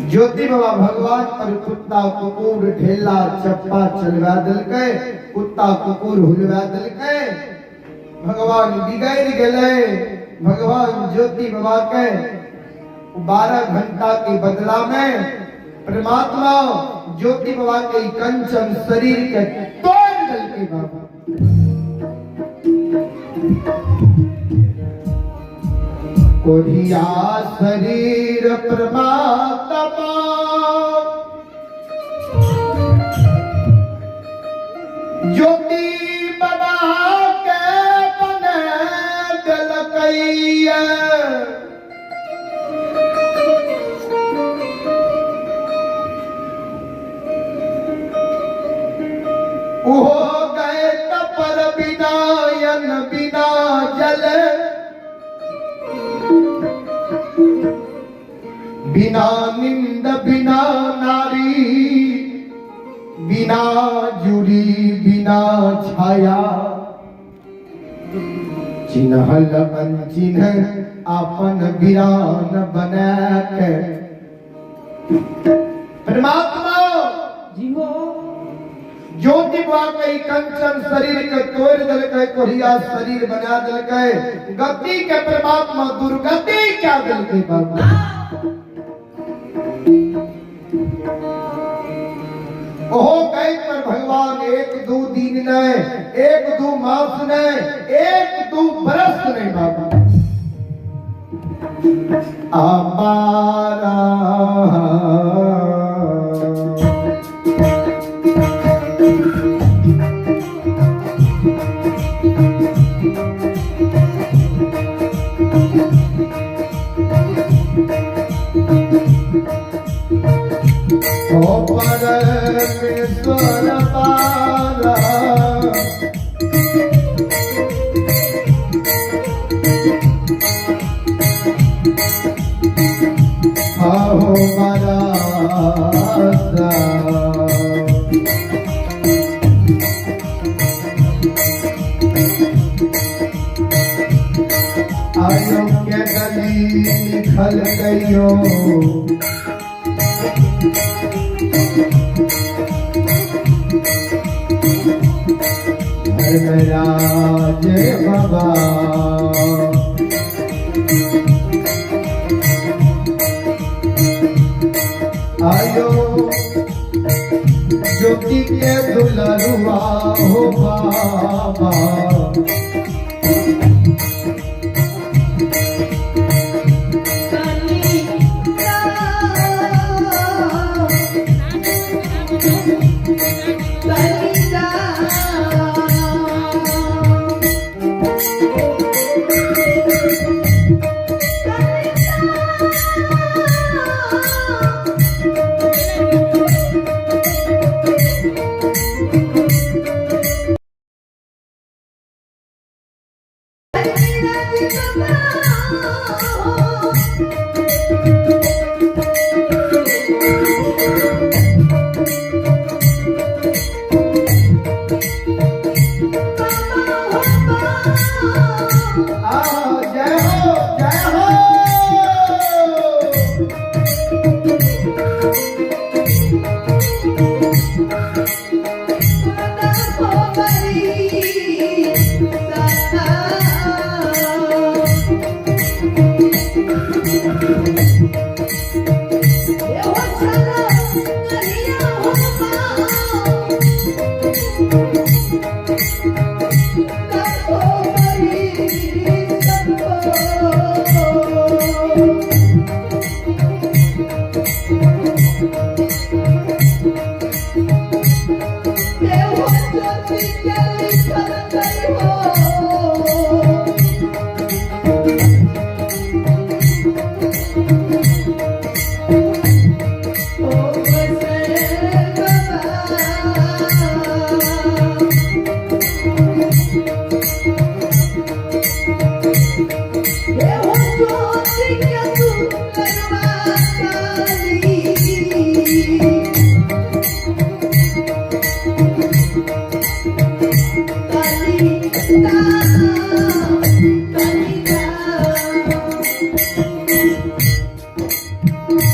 ज्योति बाबा भगवान पर कुत्ता कुकुर ढेला चप्पा चलवा दिलकै, कुत्ता कुकुर हुलवा दिलकै। भगवान बिगड़ गेलै। भगवान ज्योति बाबा के 12 घंटा के बदला में परमात्मा ज्योति बाबा के कंचन शरीर के तोड़ दिलकै बाबा। कोढ़िया शरीर परमात्मा ज्योति बाबा के बने दिलकैया। हो गए तपर बिना यन बिना जल, बिना निंद बिना नारी, बिना जुड़ी बिना छाया, चिन्हल अनचिन्ह अपन बिरान बना के। परमात्मा जी हो। ज्योति बाबा के कंचन शरीर के तोड़ दिलकै, कोढ़िया शरीर बना दिलकै, गति के परमात्मा दुर्गति क्या दिलकै बाबा। ओहो गए पर भगवान एक दू दिन नहीं, एक दू मास नहीं, एक दू बरस नहीं बाबा। आबारा ओ परमेश्वर पारा। आहो मारा। आयो के गली खल गयो धर्मराज बाबा। आयो ज्योति के दुलरुआ हो बाबा। आओ जय हो जय हो।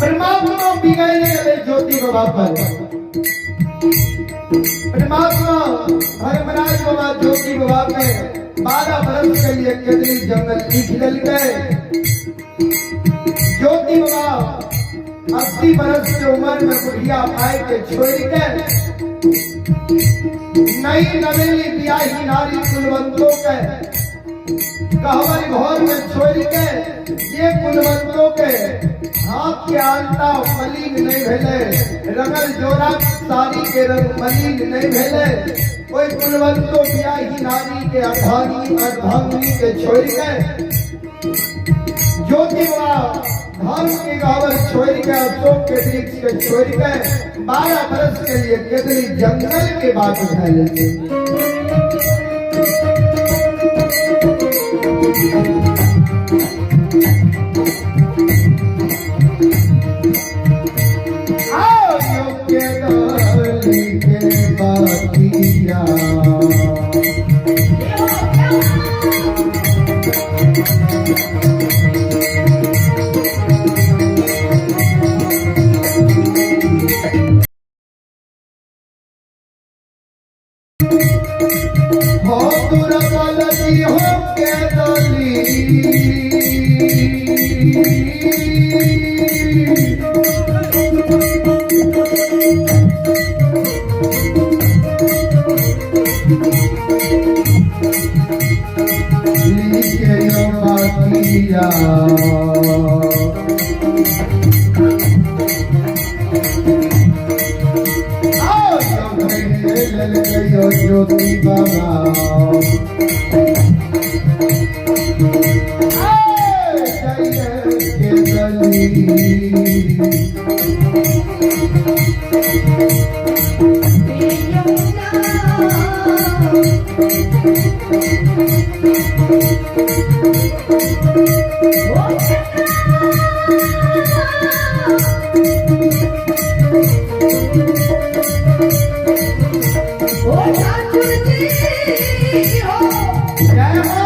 परमात्मा बिगड़ने वाले ज्योति बाबा पर। परमात्मा धर्मराज बाबा ज्योति बाबा में 12 बरस के लिए केदली जंगल लिख डल गए। ज्योति बाबा 80 बरस के उम्र में बुढ़िया माए के छोड़ के नई नवेली ब्याही नारी कुलवंतों के कहवर घर में छोड़ के ये कुलवंतों के हाथ के आलता मलिन नहीं भेले, रंगल जोड़ा साड़ी के रंग मलिन नहीं भेले। कोई कुलवंतो ब्याही नारी के अर्धांगी अर्धांगिनी के छोड़ के ज्योति बाबा धर्म के गहवर छोड़ के अशोक के वृक्ष के छोड़ के 12 बरस के लिए केदली जंगल के बात उठा लेते। आओ योग्य डाली के बातिया हो दुर्बल जी हो के डाली। भैया। आओ यो ज्योति बाबा जय हो।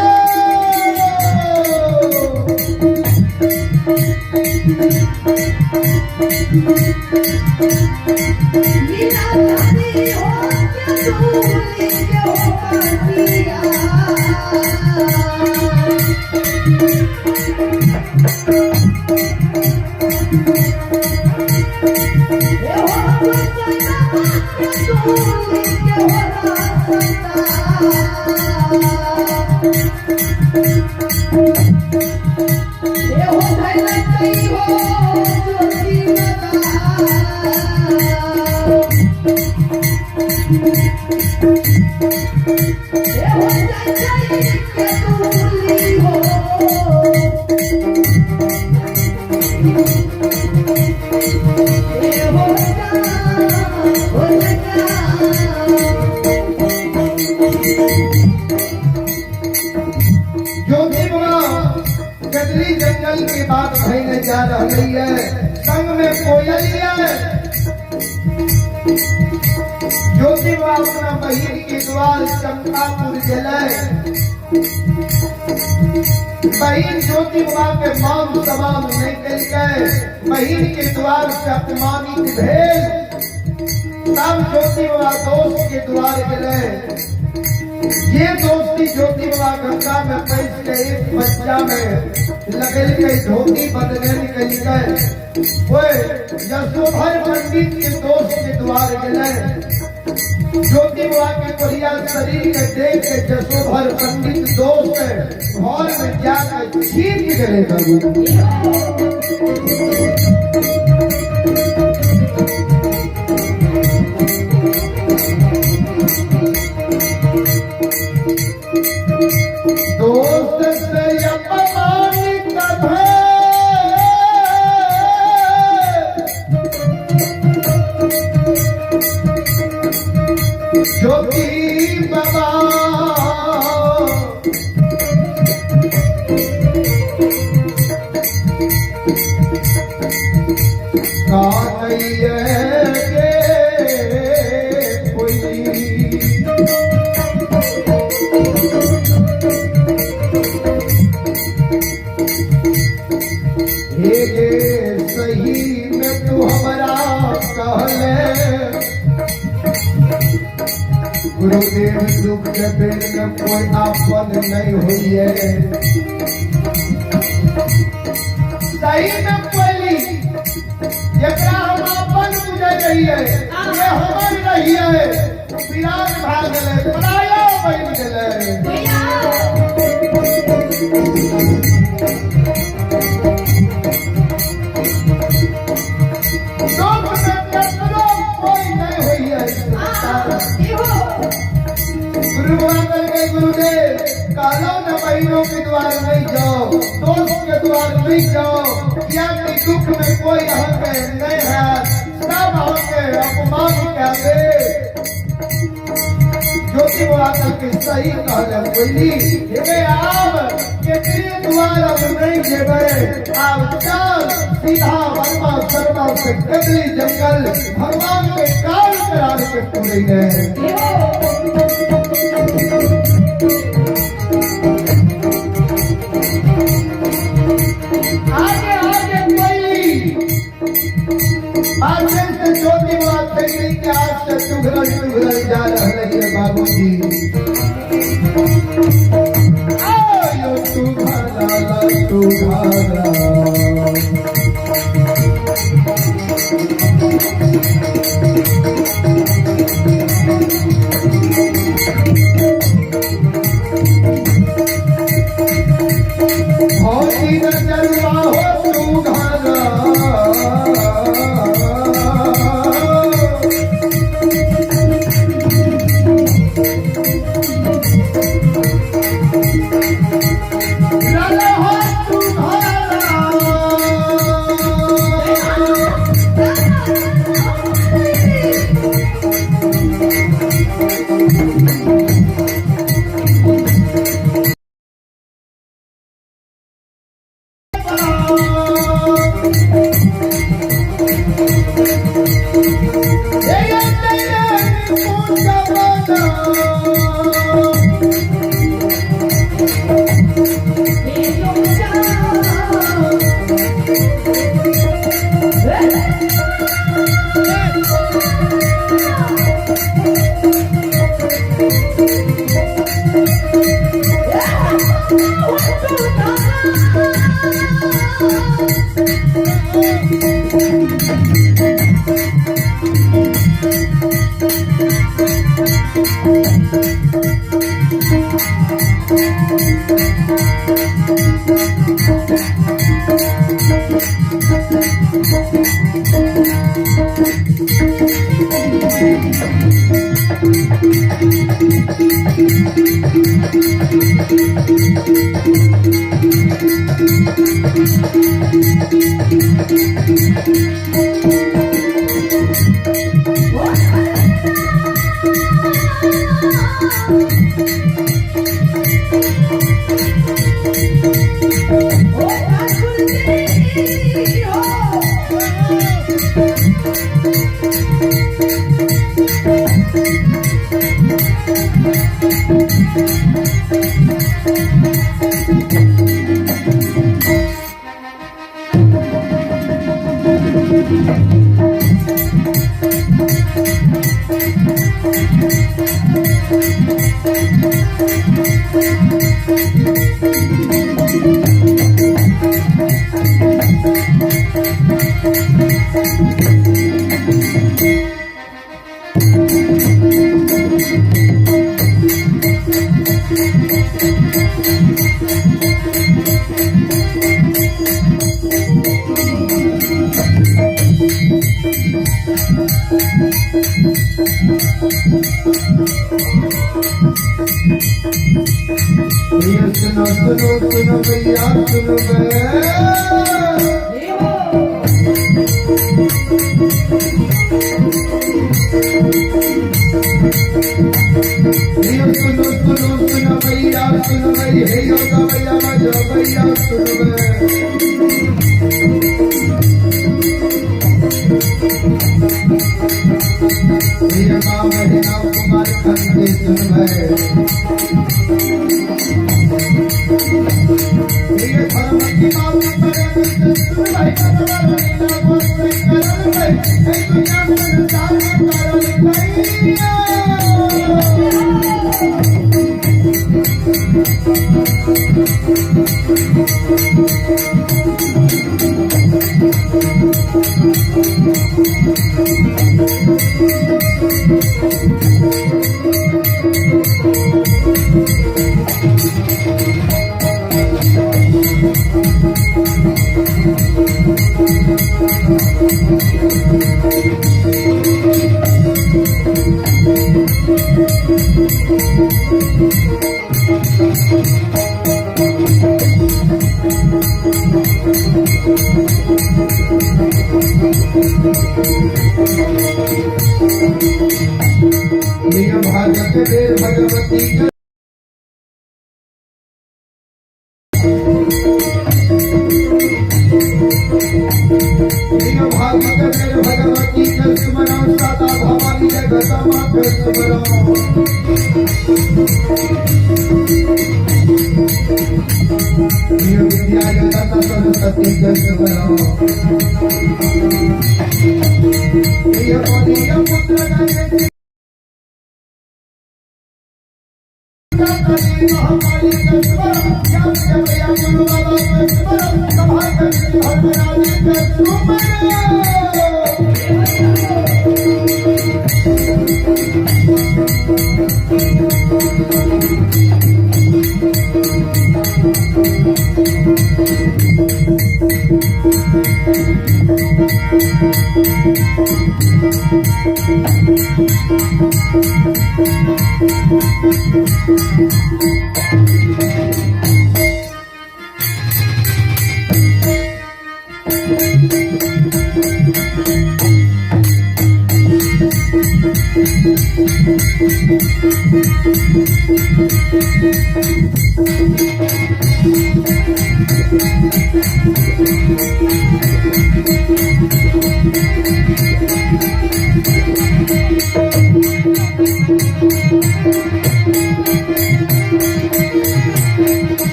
ज्योति बाबा कजरी जंगल के बात भइले जा रही है, संग में कोयल है। ज्योति बाबा अपना बहिन के द्वार चंपापुर गेलै। बहिन ज्योति बाबा के मान सम्मान नहीं केलकै, बहिन के द्वार से अपमानित भेल। तब ज्योति बाबा दोस्त के द्वार गेलै। ये दोस्ती ज्योति बाबा गंगा में पैस के एक बच्चा में लगल के धोती बदले निकल गए। ओए यशोधर पंडित के दोस्त के द्वार गेलै। ज्योति बाबा के कोरिया शरीर के देख के यशोधर पंडित दोस्त घर में जाकर छीन गए बाबू। दोस्त से अपमानित भे ज्योति बाबा कानैया के कोई हे गे सही में तू हमरा कहले गुरुदेव दुख के बेर में कोई आपन नहीं हुई है। सही में पहली जकरा हम आपन बुझे रहिए ये हमर रहिए विराट भाग गेलै, पराया बनि गेलै। दुख में ककरो कोई नहीं हुई है। गुरु बाबा के गुरुदेव कालो न बहनों के द्वार नहीं जाओ, दोस्त के द्वार नहीं जाओ, या कि दुख में कोई हक नहीं है, सब हक अपमान कहते। ज्योति बाबा के सही कहले बोली हे आब केकरे द्वार अब नहीं जेबै, आब चल सीधा वर्मा शर्मा से कजरी जंगल भगवान के काल करार के पूरे गए। आगे आगे कोयली आगे से ज्योति बाबा फैली के आज से टुघरल टुघरल जा रहे है बाबूजी। आयो तुघरा तुघरा और सुनो सुनो सुनो भैया सुनो सुनो सुनो सुनो भैया सुनो भाई हे योगा भैया मजा भैया सुनो। माँ बहना कुमार कंधे सुन भगवती भगवती सुमनो सदा भवानी जगदम्बा सुमनो। विद्या सरस्वती सुमनो पुत्र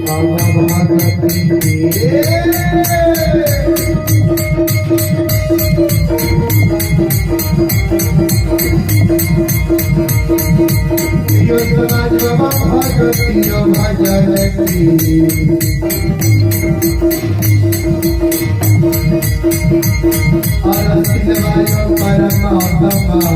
बाबा भगवती यो समाज बाबा भगवती यो भजन की और परमात्मा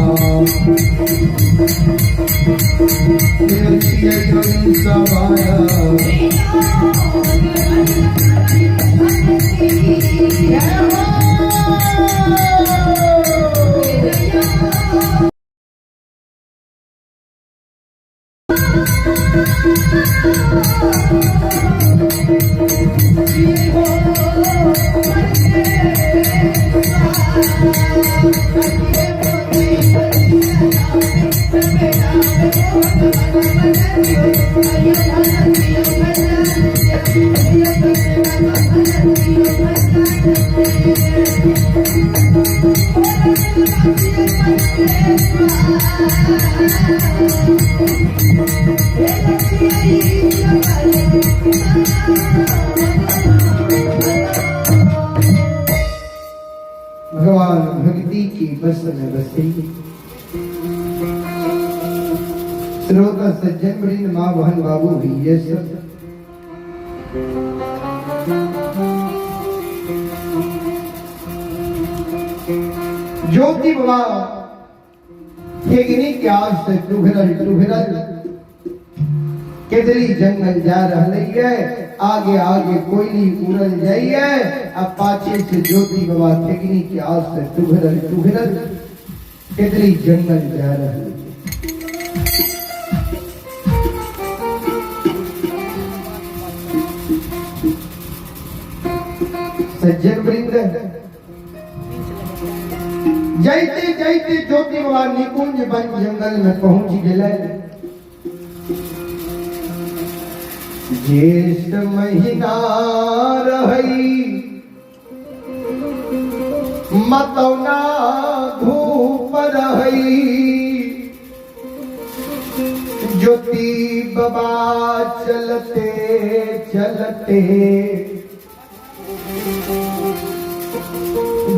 भगवान भक्ति की बस में बसे। श्रोता सज्जन वृंद, माँ बहन बाबू भैया सब, ज्योति बाबा ठेगनी के आग से टुघरल टुघरल केदरी जंगल जा रही है। आगे आगे कोयली उड़ल जाइए, अब पाछे से ज्योति बाबा ठेगनी के आग से टुघरल टुघरल केदरी जंगल जा रही है। सज्जन वृंद, जाइते जाइते ज्योति बाबा निकुंज वन जंगल में पहुंच गए। ज्येष्ठ महीना रही, मतौना धूप रही, ज्योति बाबा चलते चलते,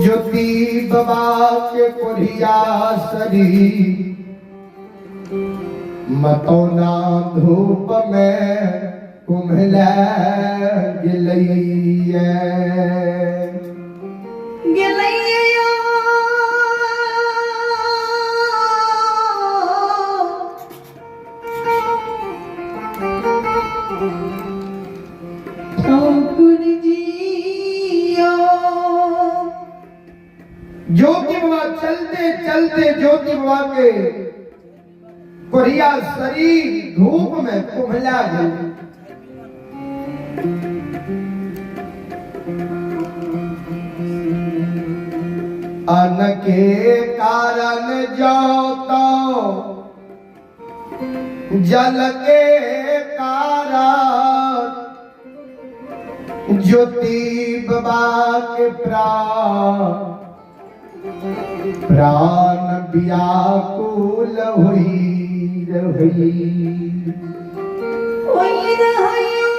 ज्योति बाबा के कोरिया सरी मतौना धूप में कुम्हला गेलैया गेलैया। ठाकुर जी ज्योति बाबा चलते चलते ज्योति बाबा के कोरिया शरीर धूप में कुम्हला गई। अन्न के कारण जाओ तो जल के कारण ज्योति बाबा के प्राण प्राण व्याकुल हुई रही होई रहियो।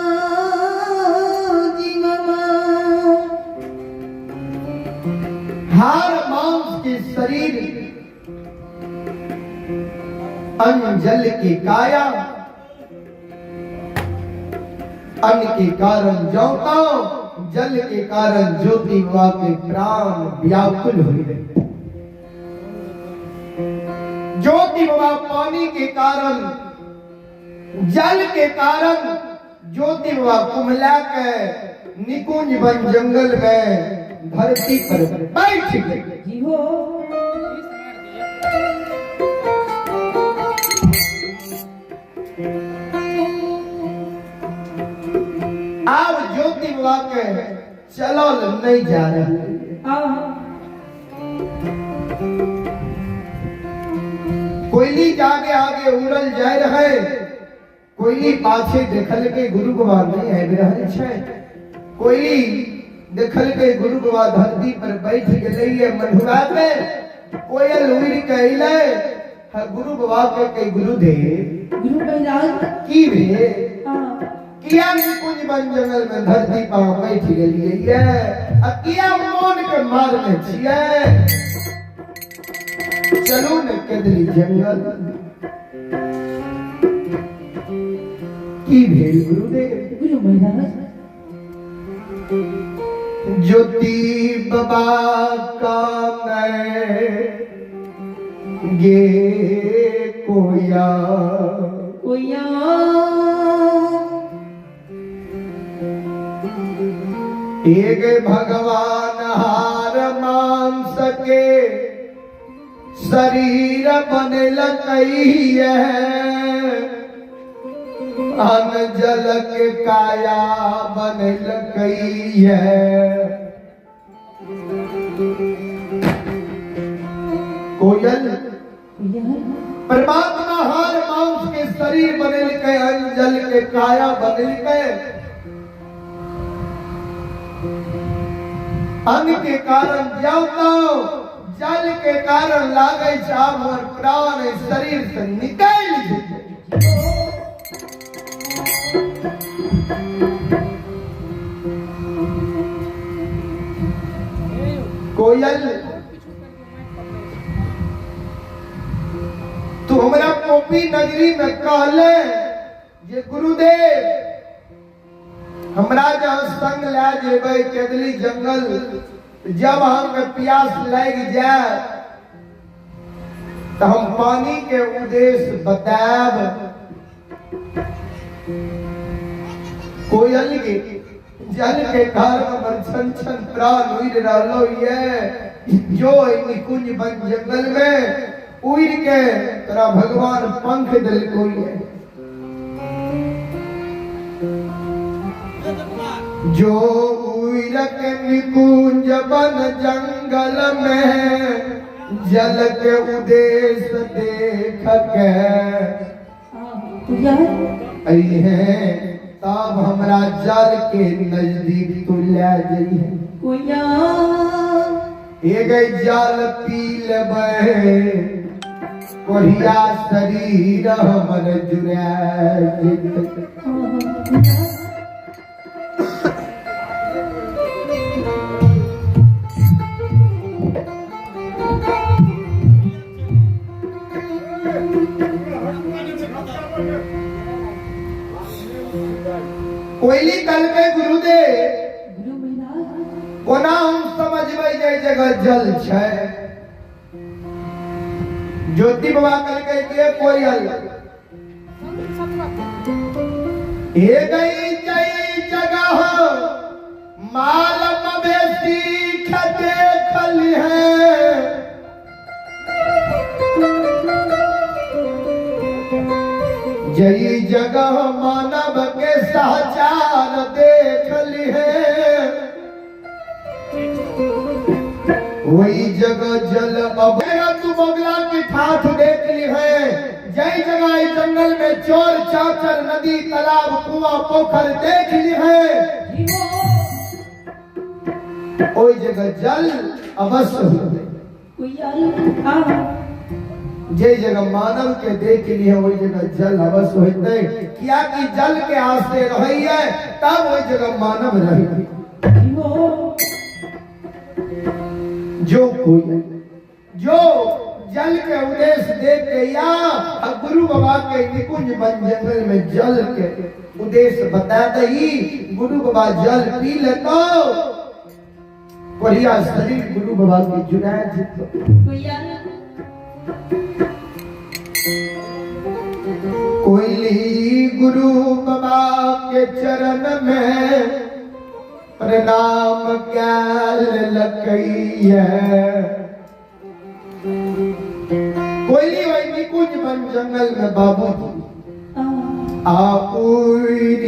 धर्मीराज मामा हार मांस के शरीर अंजल की काया, अन्न के कारण ज्योता, जल के कारण ज्योति बाबा के प्राण व्याकुल हुए। ज्योति बाबा पानी के कारण, जल के कारण ज्योति बाबा कुमला के निकुंज वन जंगल में धरती पर बैठ गए। जी हो। अब ज्योति बाबा के चलल नहीं जा रहा। हाँ। कोयली जागे आगे उड़ल जाय रहे, कोयली पाछे देखल के गुरु बाबा नहीं आबि रहल छै। कोयली देखल के गुरु बाबा धरती पर बैठ गेलै मधुरा पे। कोयल उड़ि के अइलै गुरु बाबा के कही गुरुदेव गुरु महाराज की भेल, किया निकुंज वन जंगल में धरती पर बैठ गेलियै ये आ किया मोन के मारने छियै, चलू ने केदली जंगल। की भेल गुरुदेव? गुरु महाराज ज्योति बाबा का गे कोया कोया एक भगवान हार मान सके शरीर बनल कहिए, अन जल के काया बनल कहिए। कोयल परमात्मा हार मांस के शरीर बनल के, अन जल के काया बनल के, अन्न के कारण जाओ जल के कारण लागे हमर प्राण शरीर से निकल जेतै। कोयल तू हमरा कोपी नगरी में कहले जे गुरुदेव हमरा जहाँ संग लए जेबै केदली जंगल, जब हमके प्यास लागि जाए तो हम पानी के उद्देश्य बताएब। कोयल के जल के कारण हमर छन छन प्राण उड़ि रहलो ये, जो निकुंज वन जंगल में उड़ के तोरा भगवान पंख दिलको ये। जो उड़क निकुंज वन जंगल में जल के उद्देश्य देख के अइहे, तब हमरा जल के नजदीक तू ले जइहे। ए गई जल पी लेबै कोढ़िया शरीर हमर जुड़ा जेतै। कोयली कल के गुरुदेव कोना हम समझबै जे जगह जल छै। ज्योति बाबा कहलकै के कोयल हे गई जई जगह माल मवेशी देखल है, जई जगह मानव के सहचार देखल है, वही जगह जल अब तू बगला की ठाठ देख ली है। जई जगह इस जंगल में चोर चाचर नदी तालाब कुआं पोखर देख ली है, वही जगह जल अवश्य होते। जे जगह मानव के देख ली है वही जगह जल अवश्य होते, किया कि जल के आस्ते रही है तब वही जगह मानव रही। जो कोई जो जल के उद्देश्य देख के या गुरु बाबा के निकुंज वन जंगल में जल के उद्देश्य बता दही, गुरु बाबा जल पी लेतो बढ़िया शरीर गुरु बाबा के जुड़ा जितो। कोयली गुरु बाबा के चरण में प्रणाम कैल लकैया। कोयली वही निकुंज वन जंगल में बाबू जी आपुरिये।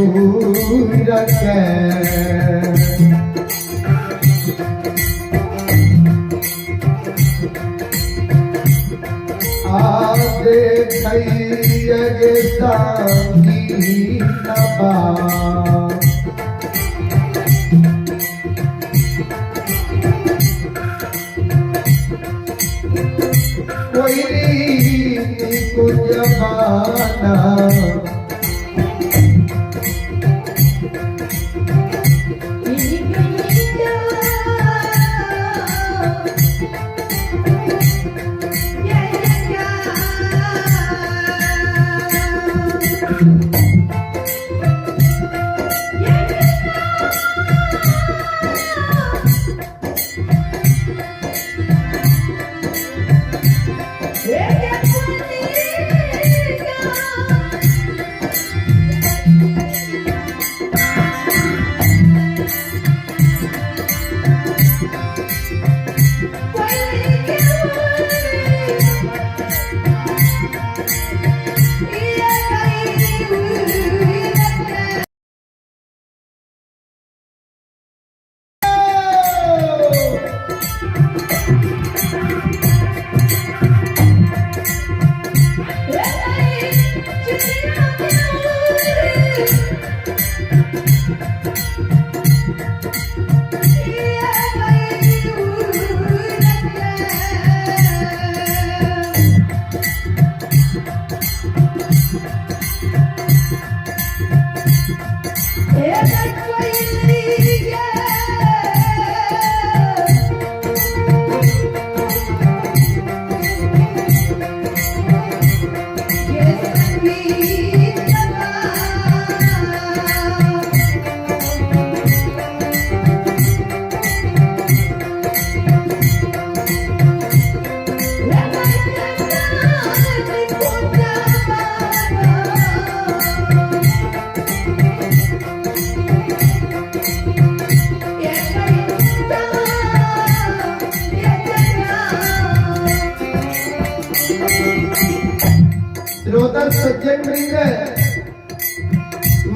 उड़के। आ देखैये संगी नबा। कोई कुछ माना श्रोता सज्जन वृंद,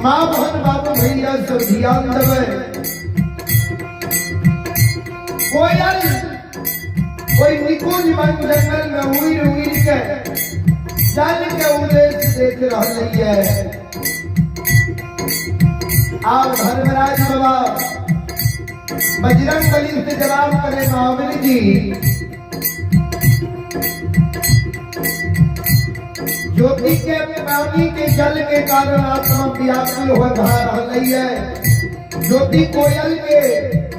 माँ बहन बाबू भैया सब ध्यान देवे। कोयल कोई निकुंज वन जंगल में उड़ उड़ के जल के उद्देश्य देख रही है। आप धर्मराज बाबा बजरंग बली से जवाब करे महावीर जी, ज्योति के पानी के जल के कारण आत्मा व्याकुल हो रही है। ज्योति कोयल के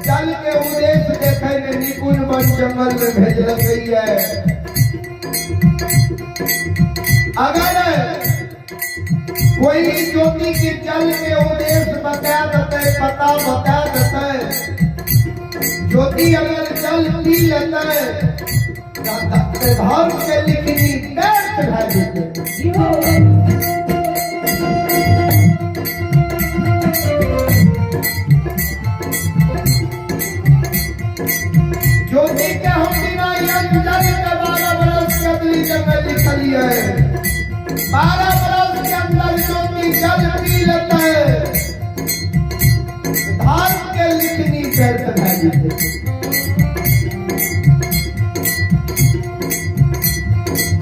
जल के उद्देश्य देखे में निकुंज वन जंगल में भेजल गई है। अगर कोई ज्योति के जल के उद्देश्य बता देते, पता बता देते, ज्योति अगर जल पी लेते धर्म के लिखनी व्यर्थ भए जेतै। ज्योति के हम बिना जल के 12 बरस के अगली जगह लिखलिए, 12 बरस के अंदर ज्योति जल पी लेता है, धर्म के लिखनी व्यर्थ भए जेतै।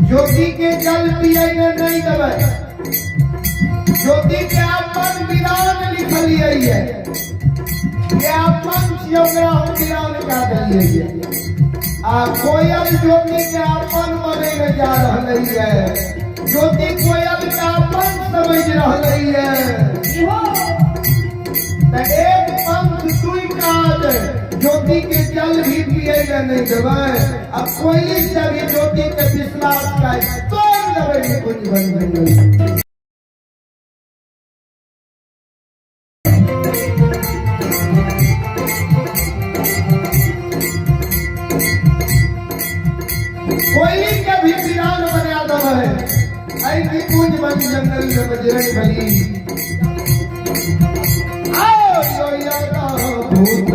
ज्योति के जल पिए में नहीं देवे, ज्योति के अपन विरान लिखलिए है, ये अपन छियै ओकरा हम विरान कह देलिए। आ कोयल ज्योति के अपन बने में जा रहलै है, ज्योति कोयल के अपन समझ रहलै है। त एक पंथ दुई काज, ज्योति के जल भी पिए ले नहीं देवे, अब कोयली से भी ज्योति के विश्वास का तोड़ देवे निकुंज वन जंगल। कोयली के भी वीरान बना देवे ऐ निकुंज वन जंगल में बजरंग बली। आओ यो या भूत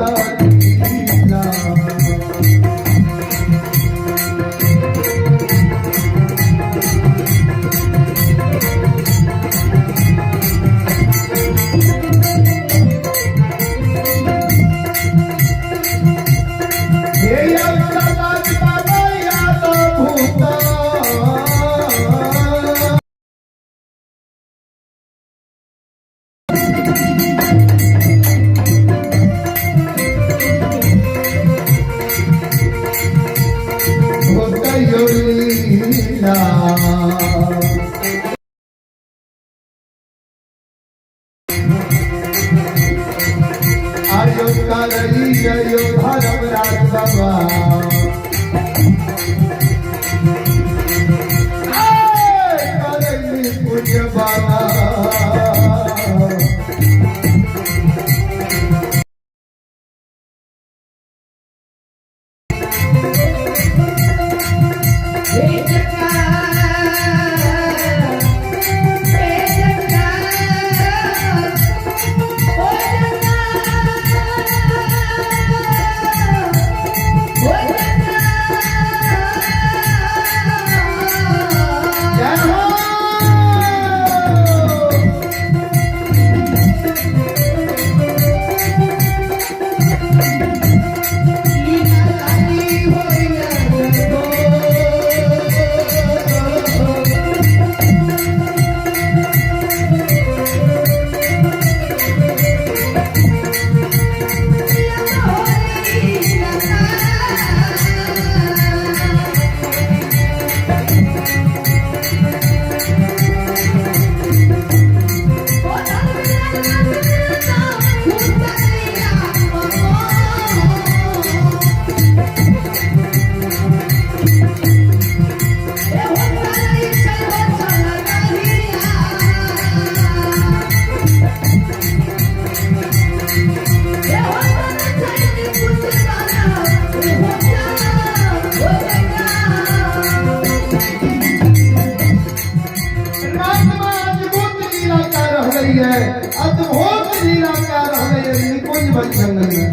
अद्भुत लीला कर रहले निकुंज बन जंगल में।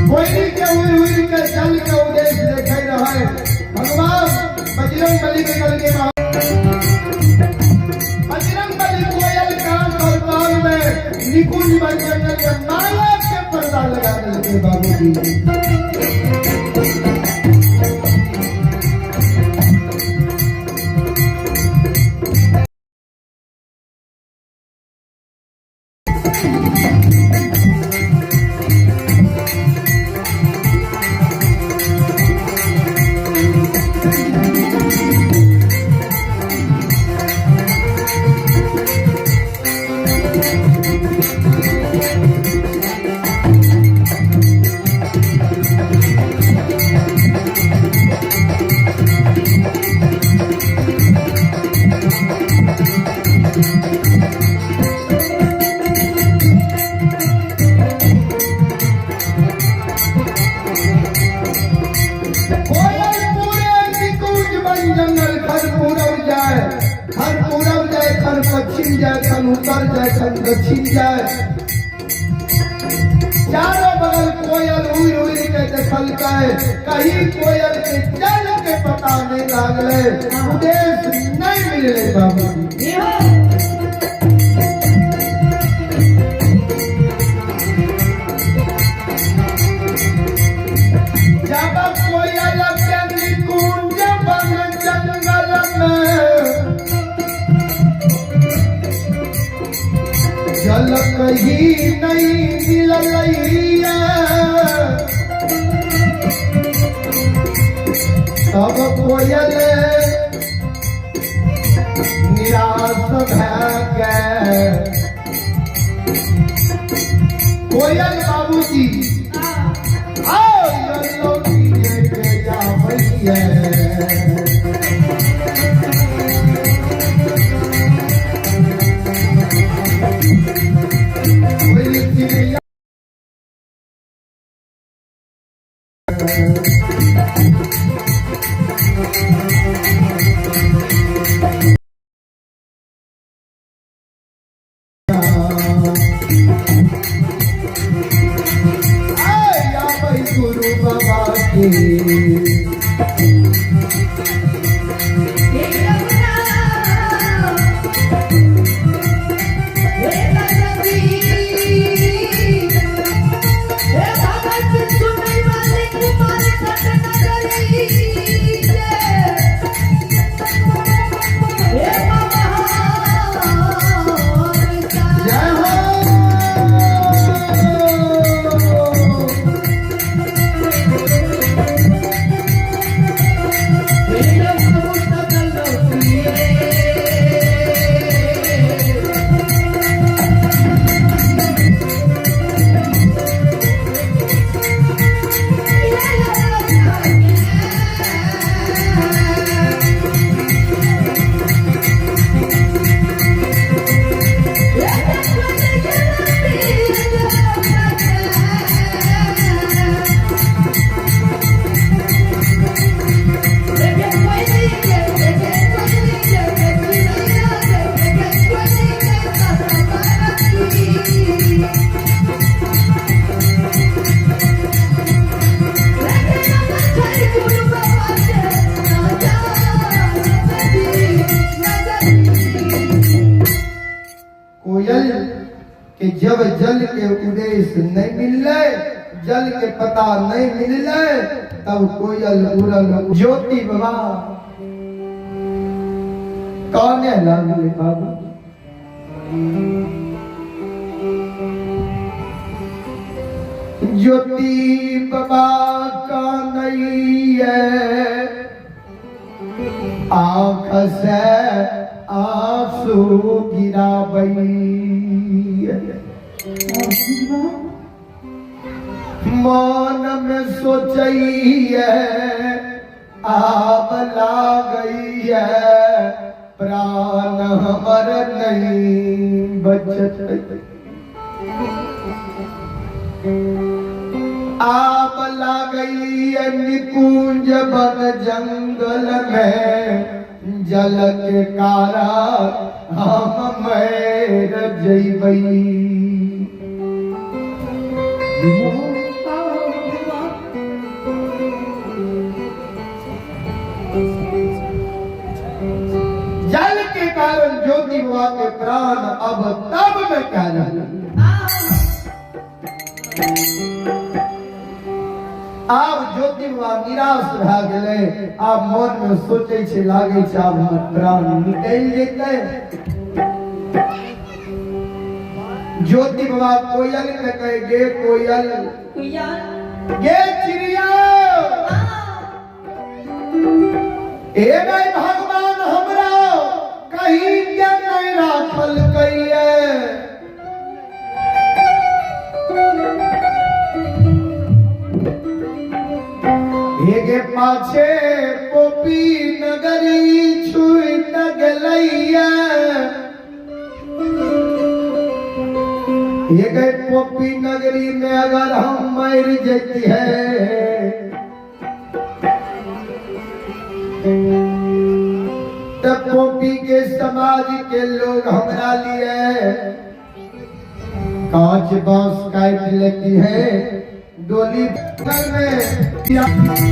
कोयली के उड़ उड़ के जल के उद्देश्य देखे रहे। भगवान बजरंग बली के कल के बजरंग बली कोयल कान और कान में निकुंज बन जंगल के माया के पर्दा लगा देते बाबूजी। कोयल पूरे निकुंज बन जंगल खर पूरब जाए, खर पूरब जाए, खर पश्चिम जाए, खर उत्तर जाए, खर दक्षिण जाए। चारों बगल कोयल उड़ उड़ के देखल गए, कहीं कोयल के जल के पता नहीं लागले, उद्देश्य नहीं मिले बाबू। जब कोयल के निकुंज बन जंगल में जल कहीं नहीं मिललैया, तब कोयल निराश भै गए। कोयल बाबूजी आओ लौटिए के जावैया। कोयल चिड़िया आया भाई गुरु बाबा के। जय हो। कोयल के जब जल के उद्देश्य नहीं मिलले, जल के पता नहीं मिलले, तब कोयल उड़ल ज्योति बाबा कौने लागले बाबू। ज्योति बाबा का नहीं है, आंख से आंसू गिराबई, मन में सोचइए आब लागई है, प्राण हमर नहीं बचत। आब लागई है निकुंज बन जंगल में, जल के कारण हम मर जइबै। जल के कारण ज्योति बाबा के प्राण अब तब में क्या रहल। आब ज्योति बाबा निराश भए गेलै। आब मन में सोचै छै, लागै छै आब हमर प्राण निकलि जेतै। ज्योति बाबा कोयल के कहे, गे कोयल, गे चिड़िया, ए भाई भगवान हमरा कहीं के नहीं राखल कहिए। हेगे पाछे पोपी नगरी छूट गेलैया। ये गए पोपी नगरी में अगर हम मर जती है तब पोपी के समाज के लोग हमरा लिए कांच बांस काट लेती है डोली में।